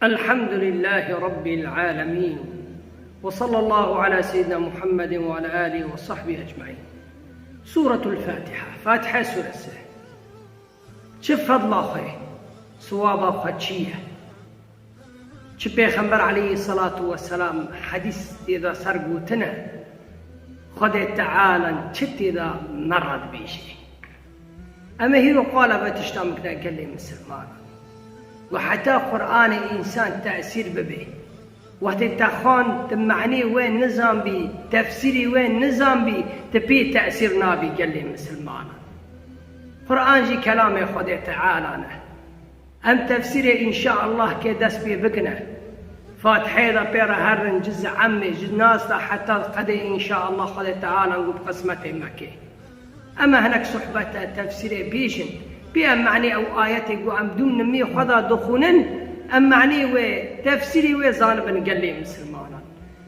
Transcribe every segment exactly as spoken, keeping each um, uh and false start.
الحمد لله رب العالمين. وصلى الله على سيدنا محمد وعلى آله وصحبه أجمعين. سورة الفاتحة. Fatiha suresi. Çi fedla xwe, siwaba xwe çi ye? Çi Pêxember aleyhissalatu vesselam hedîs tê de ser gotine, Xwedê Teala çi tê de me re dibêje? Em ê hîro qala ve tişta bikine gelê misilmanan. Ku heta Qur'anê însan tesîr bibe. Wextê te xwend, tu manî wê nizanbî, tefsîrî wê nizanbî, tu pê tesîr nabî gelê misilmanan. Qur'an jî kelamê Xwedê Teala ne. Em tefsîrê înşaallah kê dest pê bikine. Fatihê de pê re herin, ciz Emmê, ji Nas de heta qedê înşaallah Xwedê Teala ku bi qismetê me kê. Em ê hinek sohbete tefsîrê bêjin. Pê em manî ew ayetê ku em dûm nimî xwe de dixwînin, em manî wê, tefsîrê wê zanibin gelê misilmanan.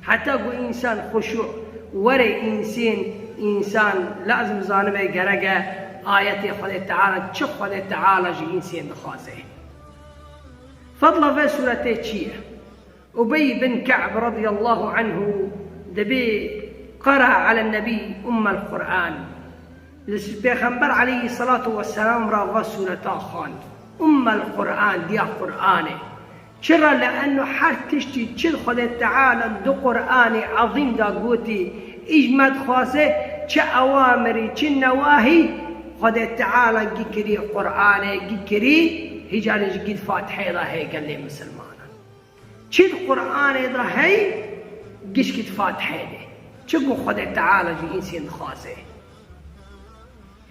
Heta ku însan xuşû were însên, însan lazim zanibe gereke ayetê Xwedê Teala, çi Xwedê Teala ji însên dixwaze. Fadla ve sûretê çi ye? Ubey bin Ka'b radiyallahu anhu dibê qara alen nebî ummel Qur'an. Li Pêxember aleyhissalatu vesselam re va sûreta xwend. Ummel Qur'an, diya Qur'anê. Çira? Li enno her tiştî çi Xwedê Teala di Qur'anê ezîm de gotî, îj me dixwaze, çi ewamirî, çi newahî, Xwedê Teala gî kirî Qur'anê, gî kirî, hîcarê ji gî Fatihê de heye gelê misilmanan. Çi di Qur'anê de hey, gişkî di Fatihê de. Çi ku Xwedê Teala ji însên dixwaze.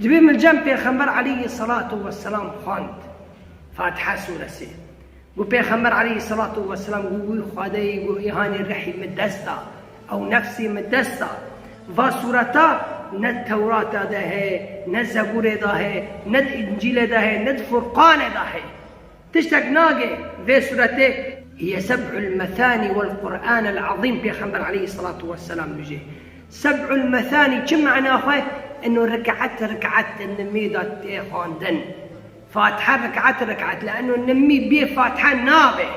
Dibê min cem Pêxember aleyhissalatu vesselam xwend Fatiha suresi. Gu Pêxember aleyhissalatu vesselam gu wî Xwedeyê gu îhanê rihî min dest da, ew nefsê min dest da. Va sureta ne Tewrata de heye, ne Zeburê de heye, ne di Încîlê de heye, ne di Furqanê de heye. Tiştek nage vê suretê, hiye seb'ul mesani wel Qur'anel azîm, Pêxember aleyhissalatu vesselam dibêje. Seb'ul mesani çi mana xwe? Eno rik'et rik'et nimî de tê xwendin. Fatiha rik'et rik'et, li eno nimî bê Fatiha nabe.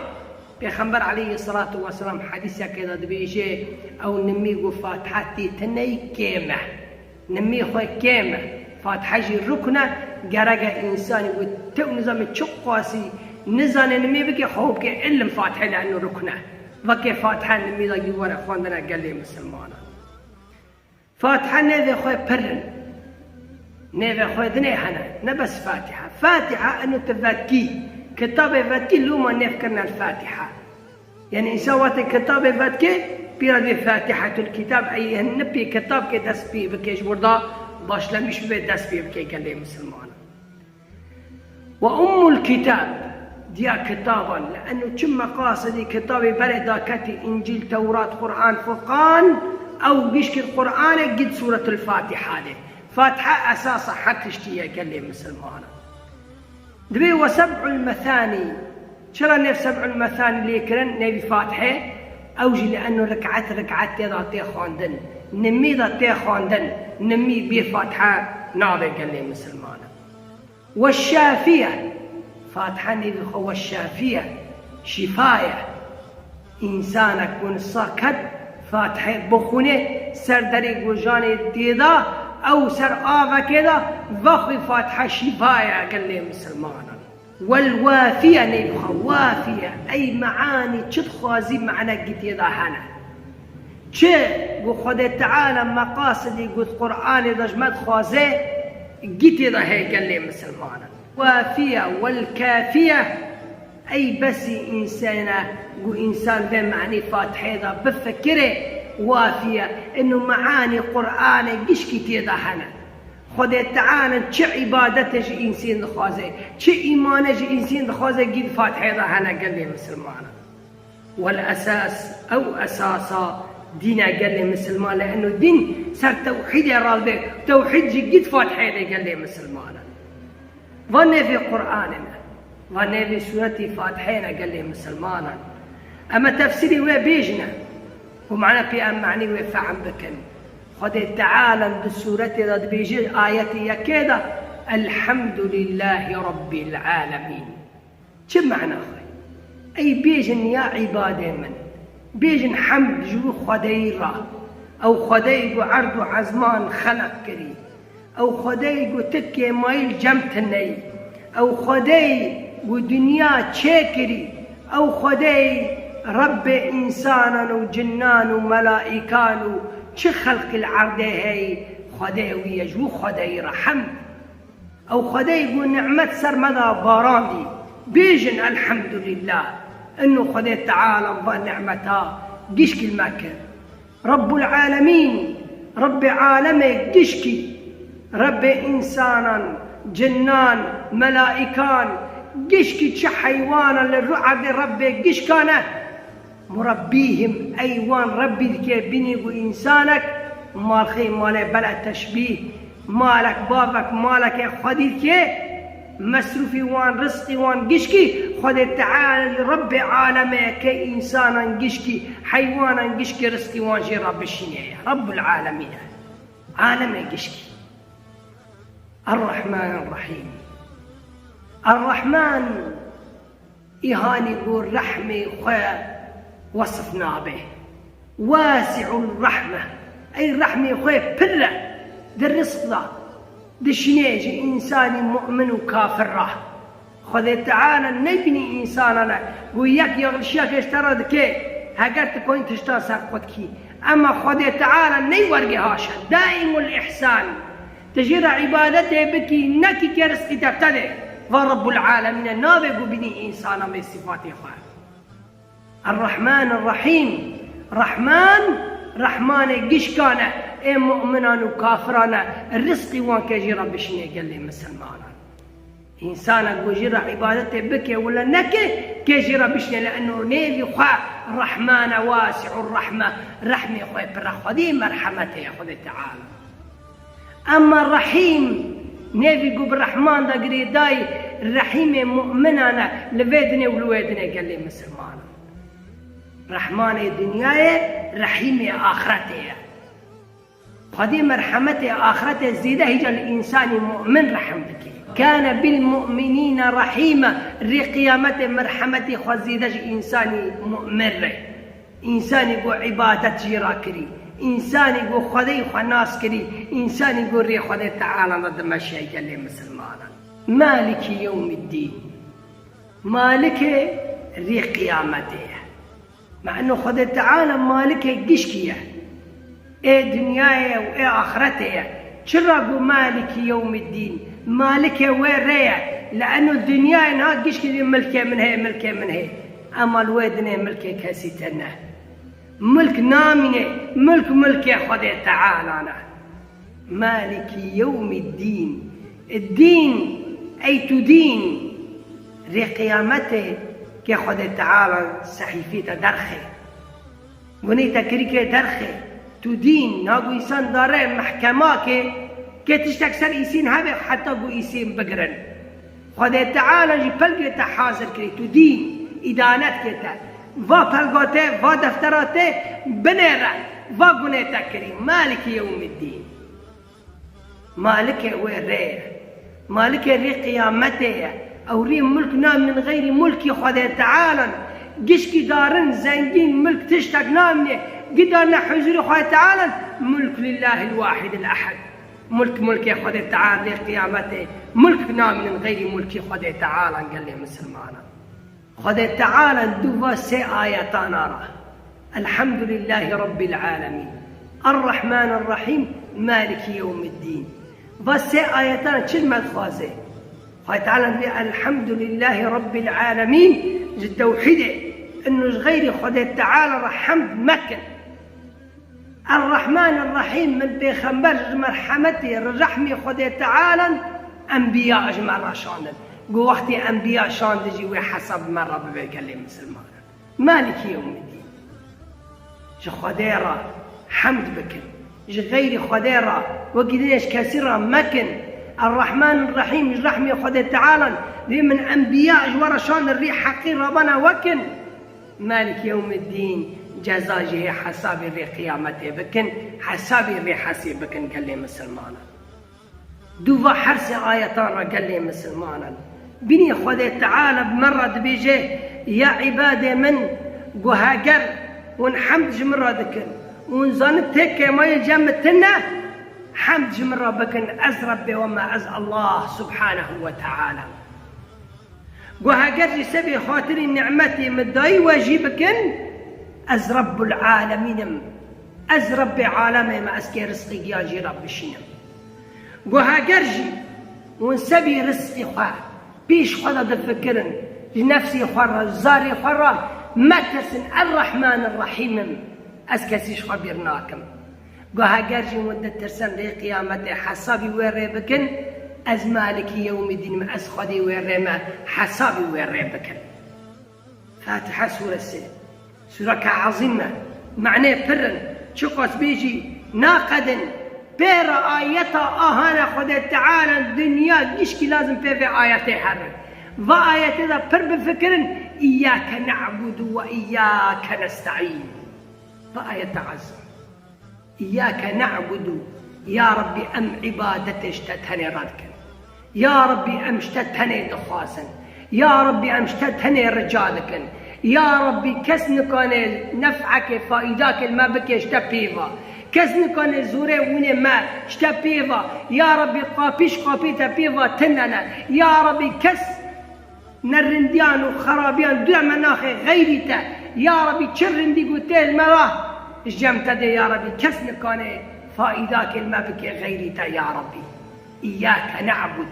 Pêxember aleyhissalatu vesselam hedîsekê de dibêje, ew nimî gu Fatiha tê tiney kêm e. Nimî xwe kêm e. Fatiha jî rukn e, gerek e însanî wê tew nizame çi qasî nizane nimî bike, xwe bike ilim Fatiha li eno rukn e. Veke Fatiha nimî de gî were xwendine gelê misilmanan. Fatiha nêvê xwe pir in. Nêvê xwe dinê hene. Ne bes Fatiha. Fatiha eno tu vetkî. Kitabê vetkî loma nêv kirine Fatiha. Yani însan wextê kitabê vedike, pîra dibê Fatihatul Kitab, ey hin nipê kitabkê dest pê bike, ji wir de başlamiş bibe dest pê bike gelê misilmanan. Ve Ummul Kitab, diya kitaban, li eno çi meqasidî kitabê berê daketî, Încîl, Tewrat, Quran, Furqan, ew gişkî Quranê gît Suretul Fatiha de. Fatiha esasa her tiştî ye gelê misilmanan. Dibê ve seb'ul mesani. Çira nêv seb'ul mesani lê kirin, nêvî Fatihê? Ew jî li eno rik'et rik'et tê de tê xwendin. Nimî de tê xwendin. Nimî bê Fatiha nabe gelê misilmanan. Ve şafiye. Fatiha nêvî xwe ve şafiye. Şîfa ye. Însanek ku nisa ket, Fatihê bixwîne, ser derê gojanê tê de, ew ser avekê de, vexwî Fatiha şîfa ye gelê misilmanan. Wel wafiye nêvî xwe, wafiye, ey meanî çi dixwazî, meanek gî tê de hene. Çi ku Xwedê Teala meqasidî ku di Qur'anê de ji me dixwaze, gî tê de heye gelê misilmanan. Wafiye, wel kafiye, ey besî însan e, ku însan vê manî Fatihê de bifikire, wafiye, eno meanî Qur'anê gişkî tê de hene. Xwedê Teala çi îbadete ji însên dixwaze, çi îmane ji însên dixwaze, gî di Fatihê de hene gelê misilmanan. Wel esas, ew esasa dîna gelê misilman, li eno dîn ser tewhîdê radibe, tewhîd jî gît Fatihê de gelê misilmanan. Va nêvê Qur'anê ne, va nêvê sûretî Fatihê ne gelê misilmanan. Em ê tefsîrî wê bêjine, ku mana pê em manî wê fehm bikin. Xwedê Teala di sûretê de dibêje, ayetê yekê de, Elhamdulillahî Rabbil Alemîn. Çi mana xwe? Ey bêjin ya îbadê min, bêjin hemd ji wî Xwedeyî re. Ew Xwedeyî ku erd û ezman xeleq kirî. Ew Xwedeyî ku ti kêmayî li cem tineyî. Ew Xwedeyî ku dinya çêkirî. Ew Xwedeyî Rebbê însanan û cinnan û melaîkan û çi xelqî li erdê heyî, Xwedê wî ye, ji wî Xwedeyî re hemd. Ew Xwedeyî ku nimet ser me da barandî. Bêjin elhemdulîllah. Ino Xwedê Teala va nimeta gişkî li me kir. Rebbul Alemîn, Rebbê alemê gişkî, Rebbê însanan, cinnan, melaîkan, gişkî çi heywanan li rû erdê Rebbê gişkan e. Murebbîhim, ey wan rebbî dike, bînî ku însanek, malxê malê bela teşbîh, malek bavek malekê xwedî dike, mesrûfî wan, rizqî wan gişkî, Xwedê Teala, Rebbê alemê ke însanan gişkî, heywanan gişkî rizqî wan jê re bişîne ye. Rebbul alemîn e. Alemê gişkî. Errahman Errahîm. Errahman, îhanî ku rehmê xwe wesif nabe. Wasi'ur rehme. Ey rehmê xwe pir e. Di rizq de, di şinê ji însanî mu'min û kafir re. Xwedê Teala nebînî însanan e. Ku yek yaxşiyek ji te re dike, heger tu koyîn tiştan ser xwe dikî. Ema Xwedê Teala ney wergê haşa. Daîmul îhsan. Tu jê re îbadetê bikî, nekî ke rizqî te tede. Va Rebbul Alemîn e, navê ku bînî însanan bê sîfatê xwe. Errahman Errahîm. Rehman, Rehmanê gişkan e, ê mu'minan û kafiran e, rizqî wan ke jê re bişîne gelê misilmanan. Însanek ku jê re îbadetê bike wila neke, ke jê re bişîne li eno nêvî xwe Rehman e, wasi'ur rehme, rehmê xwe pir e, Xwedê merhemetê ye, Xwedê Teala. Ema Rehîm, nêvî ku bi Rehman de girêdayî, Rehîmê mu'minan e, li vê dinê û li wê dinê gelê misilmanan. Rehmanê dinyayê, Rehîmê axretê ye. Xwedê merhemetê axretê zêde hîca li însanî mu'min rehm dike. Kâne bil mu'minîne rehîme, rê qiyametê merhemetê xwe zêde ji însanî mu'min re. Însanî ku îbadet jê re kirî, însanî ku Xwedê xwe nas kirî, însanî ku rê Xwedê Teala de dimeşe gelê misilmanan. Malikî yewmiddîn. Malikê rê qiyametê ye. Me'no Xwedê Teala Malikê gişkî ye. Ê dinyayê û ê axretê ye. Çira ku Malikî yewmiddîn, Malikê wê rê ye. Li eno dinyayê niha gişkî dê milkê min heye, milkê min heye. Ema li wê dinê milkê kesî tune. Milk namîne, milk milkê Xwedê Teala ne. Malikî yewmiddîn. Dîn, ey tu dîn. Rê qiyametê ke Xwedê Teala sehîfê te derxê. Gunê te kirî ke derxê. Tu dîn, na ku însan dare mehkema ke, ke tiştek ser îsîn hebe heta ku îsîn bigirin. Xwedê Teala jî pelgê te hazir kirî, tu dîn, îdanet ke te. Va pelga te, va deftera te binêre, va gunê te kirî. Malikî yewmiddîn. Malikê wê rê ye. Malikê rê qiyametê ye. Ew rê mulk namînin xeyrî mulkî Xwedê Tealan. Gişkî darin, zengîn, mulk tiştek namîne. Gidarne huzûrê Xwedê Tealan. Mulk lillahil wahidil ehad. Mulk, mulkê Xwedê Teala rê qiyametê. Mulk namînin xeyrî mulkî Xwedê Tealan gelê misilmanan. Xwedê Teala du va sê ayetana ra, Elhamdulillahî Rabbil Alemîn, Errahmanir Rahîm, Malikî Yewmiddîn. Va sê ayetana çi me dixwaze? Xwedê Teala vê Elhamdulillahî Rabbil Alemîn ji tewhîdê, ino ji xeyrî Xwedê Teala re hemd mekin. Errahman Errahîm, min pêxember ji merhemetê, rehmê Xwedê Tealan enbiya ji me re şandin. Ku wextê enbiya şandin jî wê hesab me re bibe gelê misilmanan. Malikî yewmiddîn. Ji Xwedê re hemd bikin. Ji xeyrî Xwedê re wekî dinê ji kesî re mekin. Errahman Errahîm, ji rehmê Xwedê Tealan vê min enbiya ji we re şandin rê heqî rebana wekin. Malik yewmiddîn, ceza jî hê hesabê rê qiyametê bikin, hesabê rê hesê bikin gelê misilmanan. Du va her sê ayetan re gelê misilmanan. Binî Xwedê Teala bi me re dibêje, Ya îbadê min, guheger hûn hemd ji min re dikin û hûn zanin tê kêmayê cem min tune, hemd ji min re bikin, ez Rebbê we me, ez Allah Subhanehu ve Teala. Guheger jî sebê xatirî nimetê min dayî we jî bikin, ez Rebbul Alemîn im. Ez Rebbê alemê me, ez kê rizqî giya jî re bişînim. Guheger jî hûn sebî rizqî xwe pîş xwe de difikirin, ji nefsî xwe re, zarê xwe re metirsin, Er Rehman Er Rehîm im, ez kesî ji xwe bîr nakim. Guheger jî hûn ditirsin rê qiyametê hesabî wê rê bikin, ez Malikî Yewmîdîn im, ez Xwedê wê rê me, hesabî wê rê bikin. Fatiha sûre sê. Sûreke ezîm e. Manê pir in. Çiqas bêjî naqedin. Pê re ayeta ahane Xwedê Teala dinya gişkî lazim pê vê ayetê herin. Va ayetê de pir bifikirin. İyyâke na'budu ve iyyâke nesta'în. Va ayete ezîm. İyyâke na'budu, ya Rebbî, em îbadetê ji te tenê re dikin. Ya Rebbî, em ji te tenê dixwazin. Ya Rebbî, em ji te tenê rica dikin. Ya Rebbî, kes nikane nef'ekê, faîdakê li me bike ji te pê ve. Kes nikane zorê wînê me ji te pê ve. Ya Rebbî, qapî ji qapî te pê ve tune ne. Ya Rebbî, kes Nerindiyan û xerabiyan dûre me naxê xeyrî te. Ya Rebbî, çi rindî ku tê li me re, ji cem te dê, ya Rebbî, kes nikane faîdakê li me bike xeyrî te, ya Rebbî. İyyâke na'bud.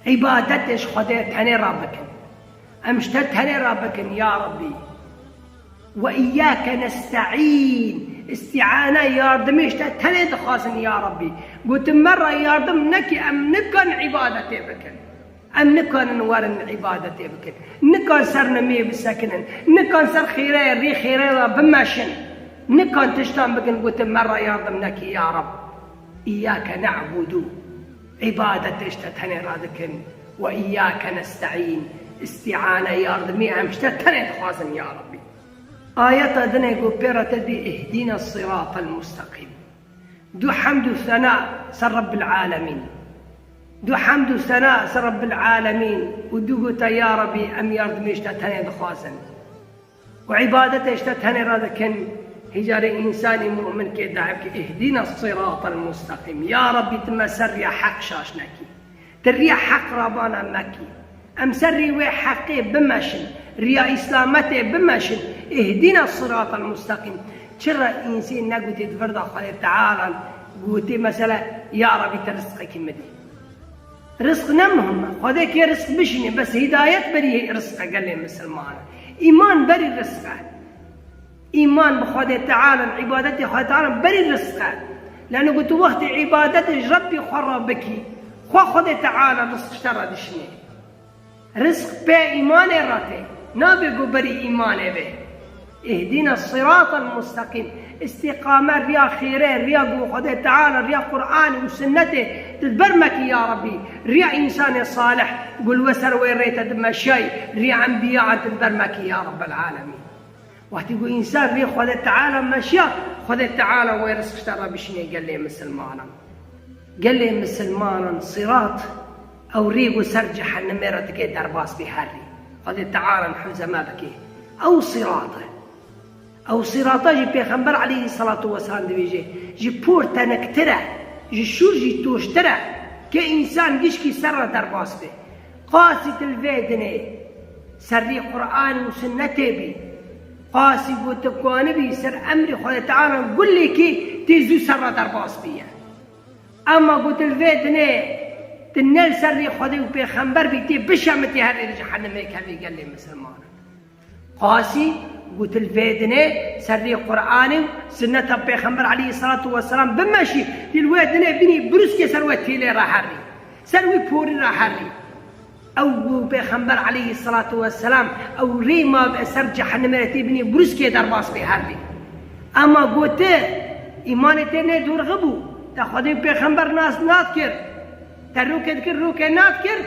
Îbadetê ji Xwedê tenê re bikin. Em ji te tenê re bikin, ya Rebbî. Ve iyyâke nesta'în. Îstîane, yardimê ji te tenê dixwazin, ya Rebbî. Gotin, me re yardim nekî, em nikan îbadetê bikin. Em nikanin werin îbadetê bikin. Nikan ser nimê bisekinin. Nikan ser xêreyê, rê xêreyê re bimeşin. Nikan tiştan bikin, gotin, me re yardim nekî, ya Reb. İyyâke na'budu. Îbadetê ji te tenê re dikin. Ve iyyâke nesta'în. Îstîane, yardimî em ji te tenê dixwazin, ya Rebbî. Ayeta dinê ku pê re te dî, ihdîne siratel musteqîm. Du hemd û sena ser Rebbil Alemîn. Du hemd û sena ser Rebbil Alemîn û du gote, ya Rebbî, em yardimê ji te tenê dixwazin. Û îbadetê ji te tenê re dikin, hîcarê însanî mu'min kê dayib ki, ihdîne siratel musteqîm. Ya Rebbî, tu me ser riya heq şaş nekî. Tu riya heq rabana mekî. Em ser rê wê heqê bimeşin, riya îslametê bimeşin. Ihdîne siratel musteqîm. Çira însê negotê di vir de Xwedê Teala gotê, mesela, ya Rebbî, tu rizqekî min dî. Rizq ne muhim e. Xwedê kê rizq bişîne, bes hidayet berî rizqe gelê misilman e. Îman berî rizq e. Îman bi Xwedê Teala, îbadetê Xwedê Teala berî rizq e. Lano ku tu wextê îbadetê ji Rebbî xwe re bikî, xwe Xwedê Teala rizq ji te re dişinê. Rizq pê îmanê re tê. Nabe ku berî îmanê bê. Ihdîne siratel musteqîm. Îstîqame, riya xêrê, riya ku Xwedê Teala, riya Qur'anê û sunnetê tu li ber mekî, ya Rebbî. Riya însanê salih, ku li we ser wê rê te dimeşiyayî, riya enbiya tu li ber mekî, ya Rebbel Alemîn. Wextî ku însan rê Xwedê Teala meşiya, Xwedê Teala wê rizq ji te re bişîne gelê misilmanan. Gelê misilmanan sirat, ew rê ku ser cehennemê re dike derbas bê herî. Xwedê Teala hifze me bike. Ew sirat e. Ew sirata jî Pêxember aleyhî salatu weselam dibêje, ji por teniktir e, ji şûr jî tûştir e, ke însan gişkî ser re derbas bê. Qasî tu li vê dinê ser rê Qur'an û sunnetê bî, qasî ku tu kanibî ser emrê Xwedê Teala gulekî tê zû ser re derbas bîye. Ema ku tu li vê dinê tu ne li ser rê Xwedê û Pêxember bî, tê bişemitî herê li cehennemê kevî gelê misilmanan. Qasî, got, li vê dinê ser rê Qur'anê û sunneta Pêxember aleyhisselatu vesselam bimeşî, dî li wê dinê binî brûskê ser wê têlê re herî, ser wî porî re herî. Ew got, Pêxember aleyhisselatu vesselam, ew rê ma ser cehennemê re tê binî brûskê derbas bê herî. Ema got, îmanê tê nê dorxi bû, te Xwedê û Pêxember nas nadikir, te rokê dikir, rokê nadikir,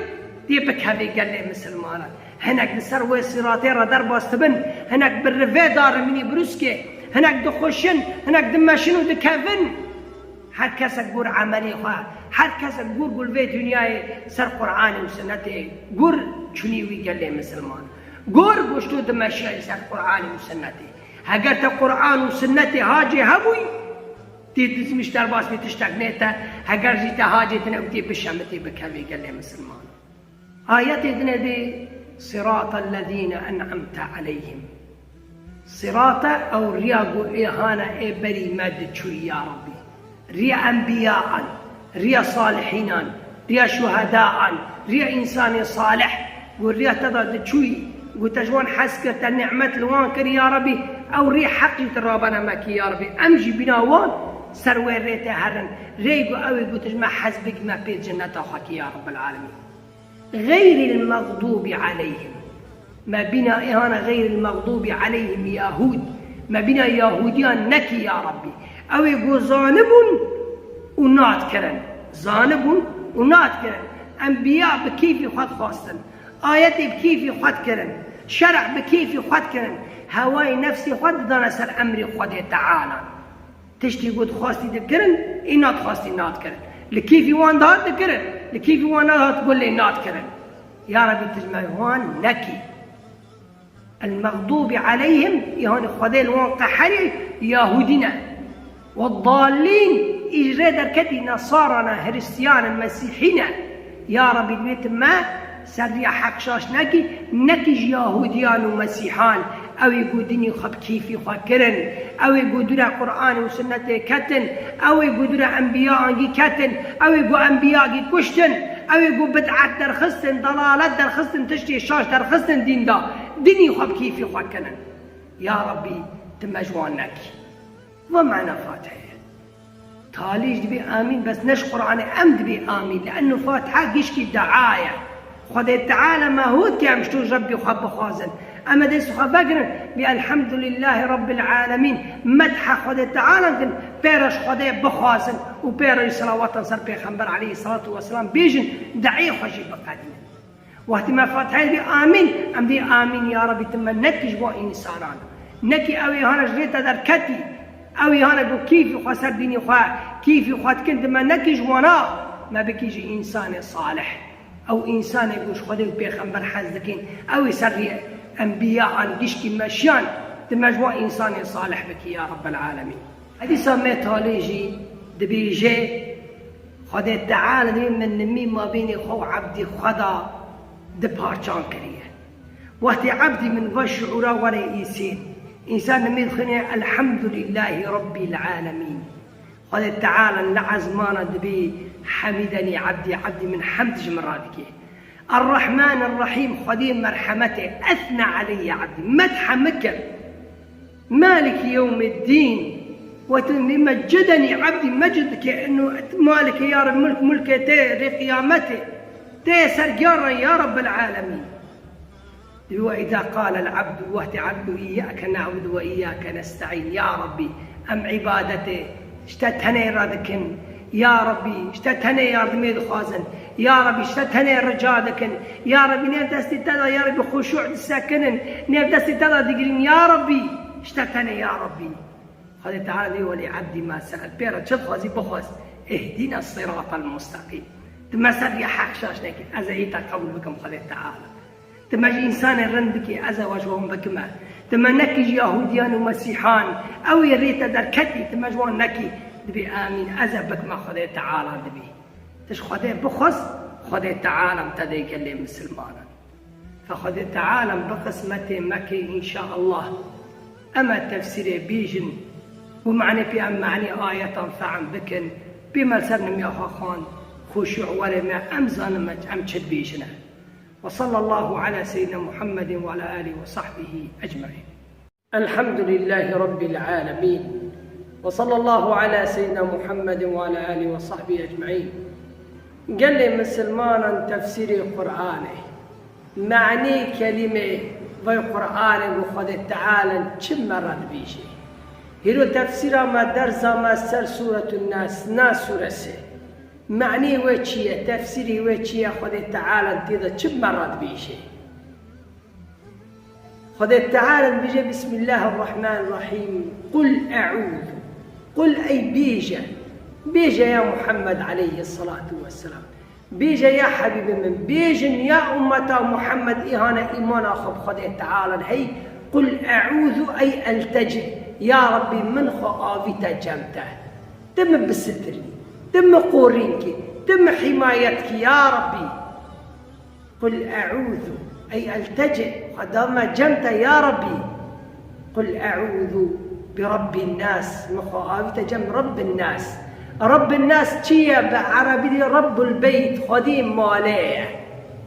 tê bikevê gelê misilmanan. Hinek li ser wê siratê re derbas dibin, hinek bi rivê darin binî brûskê, hinek dixweşin, hinek dimeşin û dikevin. Her kesek gor emelê xwe, her kesek gor ku li vê dinyayê ser Qur'anê û sunnetê gor çûnî wî gelê misilman. Gor goşto dimeşiya li ser Qur'anê û Sunnetê. Heger te Qur'an û Sunnetê hacê hebûy, tê dizmiş derbas bê tiştek nê te, heger jî te hacê tine û tê bişemitê bikevê gelê misilman. Ayetê dine dê, "Sirata lezîne en'amte aleyhim." Sirata ew riya ku ê hane ê berî me diçûyî ya Rabbî. Riya enbiyaan, riya salihînan, riya şuhedaan, riya însanê salih, ku riya te de diçûyî, ku te ji wan hez kir, te nîmet li wan kir ya Rabbî, ew rê heq jî tu rabene me kî ya Rabbî. Em jî bîna wan ser wê rê tê herin. Rê ku ew ê ku tu ji me hez bikî me pê cenneta xwe kî ya Rabbil alemîn. Xeyril mexdûbi aleyhim. Me bîna ê hana xeyril mexdûbi aleyhim yahûd. Me bîna yahûdiyan nekî ya Rabbî. Ew ê ku zanibûn û nat kirin. Zanibûn û nat kirin. Enbiya bi kêfî xwe dixwastin. Ayetê bi kêfî xwe dikirin. Şerh bi kêfî xwe dikirin. Hewayê nefsê xwe didane ser emrê Xwedê Teala. Tiştî ku dixwastî dikirin, ê nadixwastî nadikirin. Li kêfî wan dihat dikirin, li kêfî wan nadihat ku lê nadikirin. Ya Rebî, tu ji me wan nekî. El-mexdûbi aleyhim, îhanî Xwedê li wan qeherî Yahûdî ne. Weddallîn, î ji rê derketî Nesara ne, Hiristiyan in, Mesîhî ne. Ya Rebî, divê tu me ser riya heq şaş nekî, nekî ji Yahûdiyan û Mesîhan, ew ê ku dinî xwe bi kêfî xwe kirin, ew ê ku dûre Qur'anê û Sunnetê ketin, ew ê ku dûre enbiya angî ketin, ew ê ku enbiya gî kuştin, ew ê ku bid'et derxistin, dalalet derxistin, tiştê şaş derxistin dîn de, dinî xwe bi kêfî xwe kirin. Ya Rebî, tu me ji wan nekî. Va mana Fatihê. Talî jî dibê amîn, bes ne ji Qur'anê em dibê amîn. Li ennu Fatiha gişkî dua ye. Xwedê Teala me hot ke em ji to ji Rebbî xwe bixwazin. Em ê dest xwe vegirin, bi Elhamdulillahî Rabbil Alemîn. Medha Xwedê Teala kin, pê re ji Xwedê bixwazin û pê re jî selawatan ser Pêxember aleyhî selatu weselam bêjin, duayê xwe jî biqedînin. Wextî me Fatiheyê dibê amîn, em dê amîn ya Rebî tu me nekî ji bo însanan. Nekî ew ê hane ji rê te derketî, ew ê hane ku kîfî xwe ser dînî xwe, kîfî xwe dikin tu me nekî ji wana, me bikî ji însanê salih. Ew însanê ku ji Xwedê û Pêxember hez dikin, ew ê ser rê enbiya an gişkî meşiyan, tu me ji wan însanê salih bikî ya Rebbel Alemîn. Hedîsa me talê jî dibêje, Xwedê Teala dibê min nimî mabênê xwe û ebdî xwe da di parçan kiriye. Wextê ebdî min va şiûra were îsên, însan nimî dixwîne, Elhamdulîllahî Rebbîl Alemîn. Xwedê Teala li ezmana dibê, Hemîdenî ebdî, ebdî min hemd ji min re dike. Errehman Errehîm, Xwedê merhemetê, ethna aleyye ebdî, medha min kir. Malikî yewmîddîn, wextê dibê meccedenî ebdî, mecid dike, eno Malikê ya Reb, mulk mulkê te, rê qiyametê, te sergiyaran ya Rebbel Alemîn. Dibê, وإذا قال العبد, wextê ebd got, إياك نعبد وإياك نستعين, ya Rebbî, em îbadetê ji te tenê re dikin, ya Rebbî, ji te tenê yardimê dixwazin, ya Rebbî, ji te tenê rica dikin, ya Rebbî, nêv destê te de, ya Rebbî, xuşû disekinin, nêv destê te de digirîn, ya Rebbî, ji te tenê, ya Rebbî. Xwedê Teala dibê, welê ebdî ma se'el, pê re çi dixwazî bixwaz, اهدنا الصراط المستقيم. Tu me ser riya heq şaş nekî, ez ê îta qebûl bikim Xwedê Teala. Tu me ji însanê rind bikî, ez ê we ji wan bikime. Tu me nekî ji Yahûdiyan û Mesîhan, ew ê rê te derketî, tu me ji wan nekî. Dibê amîn, ez ê bikime Xwedê Teala dibê. Tu ji Xwedê bixwaz, Xwedê Teala te dê gelê misilmanan. Fe Xwedê Teala bi qismetê me kê înşaallah. Em ê tefsîrê bîjin û manê pê em manê ayetan fehm bikin. Pê me ser nimya xwe xwand, xuşû were me, em zanin me em çi dibêjine. وصلى الله على سيدنا محمد وعلى آله وصحبه أجمعين. الحمد لله رب العالمين. وصلى الله على سيدنا محمد وعلى آله وصحبه أجمعين. Gelê misilmanan tefsîrê Qur'anê, manê kelîmê vay Qur'anê ku Xwedê Teala çi me re dibêje. Hîro tefsîra me derza me ser Sûretun Nas, Nas sûresi. Manê wê çi ye, tefsîrê wê çi ye, Xwedê Teala tê de çi me re dibêje. Xwedê Teala dibêje, Bismillahirrahmanirrahîm. Qul e'ûzu. Qul ey bêje. Bêje ya Muhammed aleyhisselatu vesselam. Bêje ya hebîbê min, bêjin ya ummeta Muhammed, îhane îmana xwe bi Xwedê Teala hey, qul eûzu ey elteci, ya Rabbî min xwe avîte cem te. Tu min bisitirî, tu min qorîn kî, tu min hîmayet kî ya Rabbî. Qul eûzu ey elteci, xwe da me cem te ya Rabbî. Qul eûzu bi Rabbin nas, min xwe avîte cem Rabbin nas. Rabbin nas çi ye? Bi erebî dê Rabbul beyt, xwedî malê ye.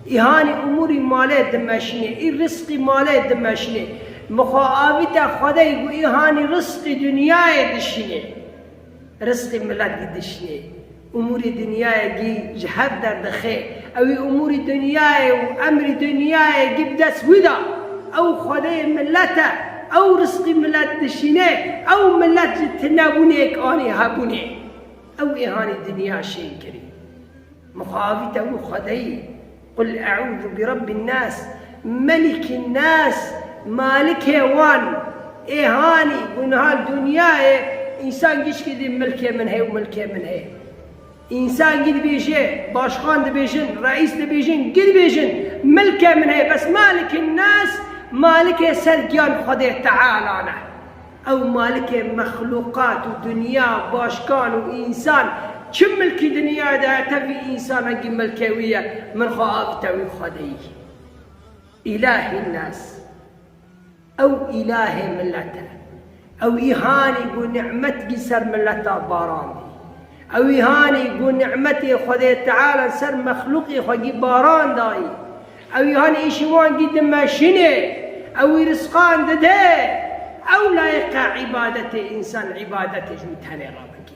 Îhanî umûrî malê dimeşînê, î rizqî malê dimeşînê. Min xwe avîte xwedê ku îhanî rizqî dinyayê dişînê. Rizqî milet gî dişînê. Umûrî dinyayê gî ji hev derdixe. Ewî umûrî dinyayê û emrî dinyayê gî bi dest wî da. Ew xwedê milet e. Ew rizqî milet dişîne. Ew milet ji tinebûnê anî hebûnê. Ew êhanî dinya şên kirî. Mixabîte wî xwedeyî. Qul eûzu bi Rabbin nas, Melikîn nas, Malikê wan. Êhanî gunhal dinyayê, însan gişkî dî milkê min hê û milkê min hê. Însan gî dibêje, başkan dibêjin, reîs dibêjin, gî dibêjin, milkê min hê, bes Malikîn nas, Malikê ser giyan Xwedê Teala ne. Ew Malikê mexlûqat û dinya, başkan û însan, çi milkî dinyayê de heye, tevî însanekî milkê wî ye, min xwe avite wî xwedeyî. Îlahî nas. Ew îlahê milet e. Ew îhanî ku ni'met gî ser mileta barandî. Ew îhanî ku ni'metê Xwedê Teala ser mexlûqê xwe gî baran dayî. Ew îhanî îşî wan gî dimeşînê. Ew î rizqan dide. Ew layiqa îbadetê, însan îbadetê ji wî tenê re bikî.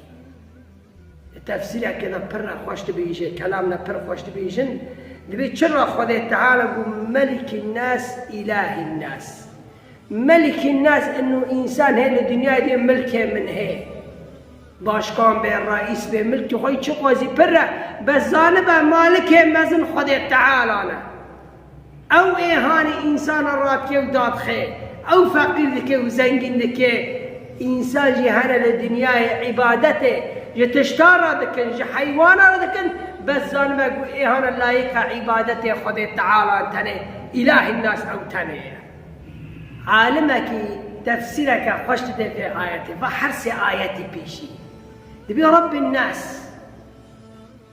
Tefsîreke de pir re xweş dibêje, kelam de pir xweş dibêjin. Dibê çi re Xwedê Teala got, Melikî nas, îlahî nas. Melikî nas, ino însan hê li dinyayê dê milkê min hê. Başkan bê, reîs bê, milkê xwe çi xwezî pir e, bes zanibe Malikê mezin Xwedê Teala ne. Ew êhanî însanan radike û dadixe, ew feqîr dike û zengîn dike. Însan jî hene li dinyayê îbadetê ji tiştan re dikin, ji heywanan re dikin, bes zanibe ku êhana layiqa îbadetê Xwedê Teala tenê, îlahî nas ew tenê ye. Alimekî tefsîreke xweş dide vê ayetê, va her sê ayetê pêşî. Dibê Rabbin nas.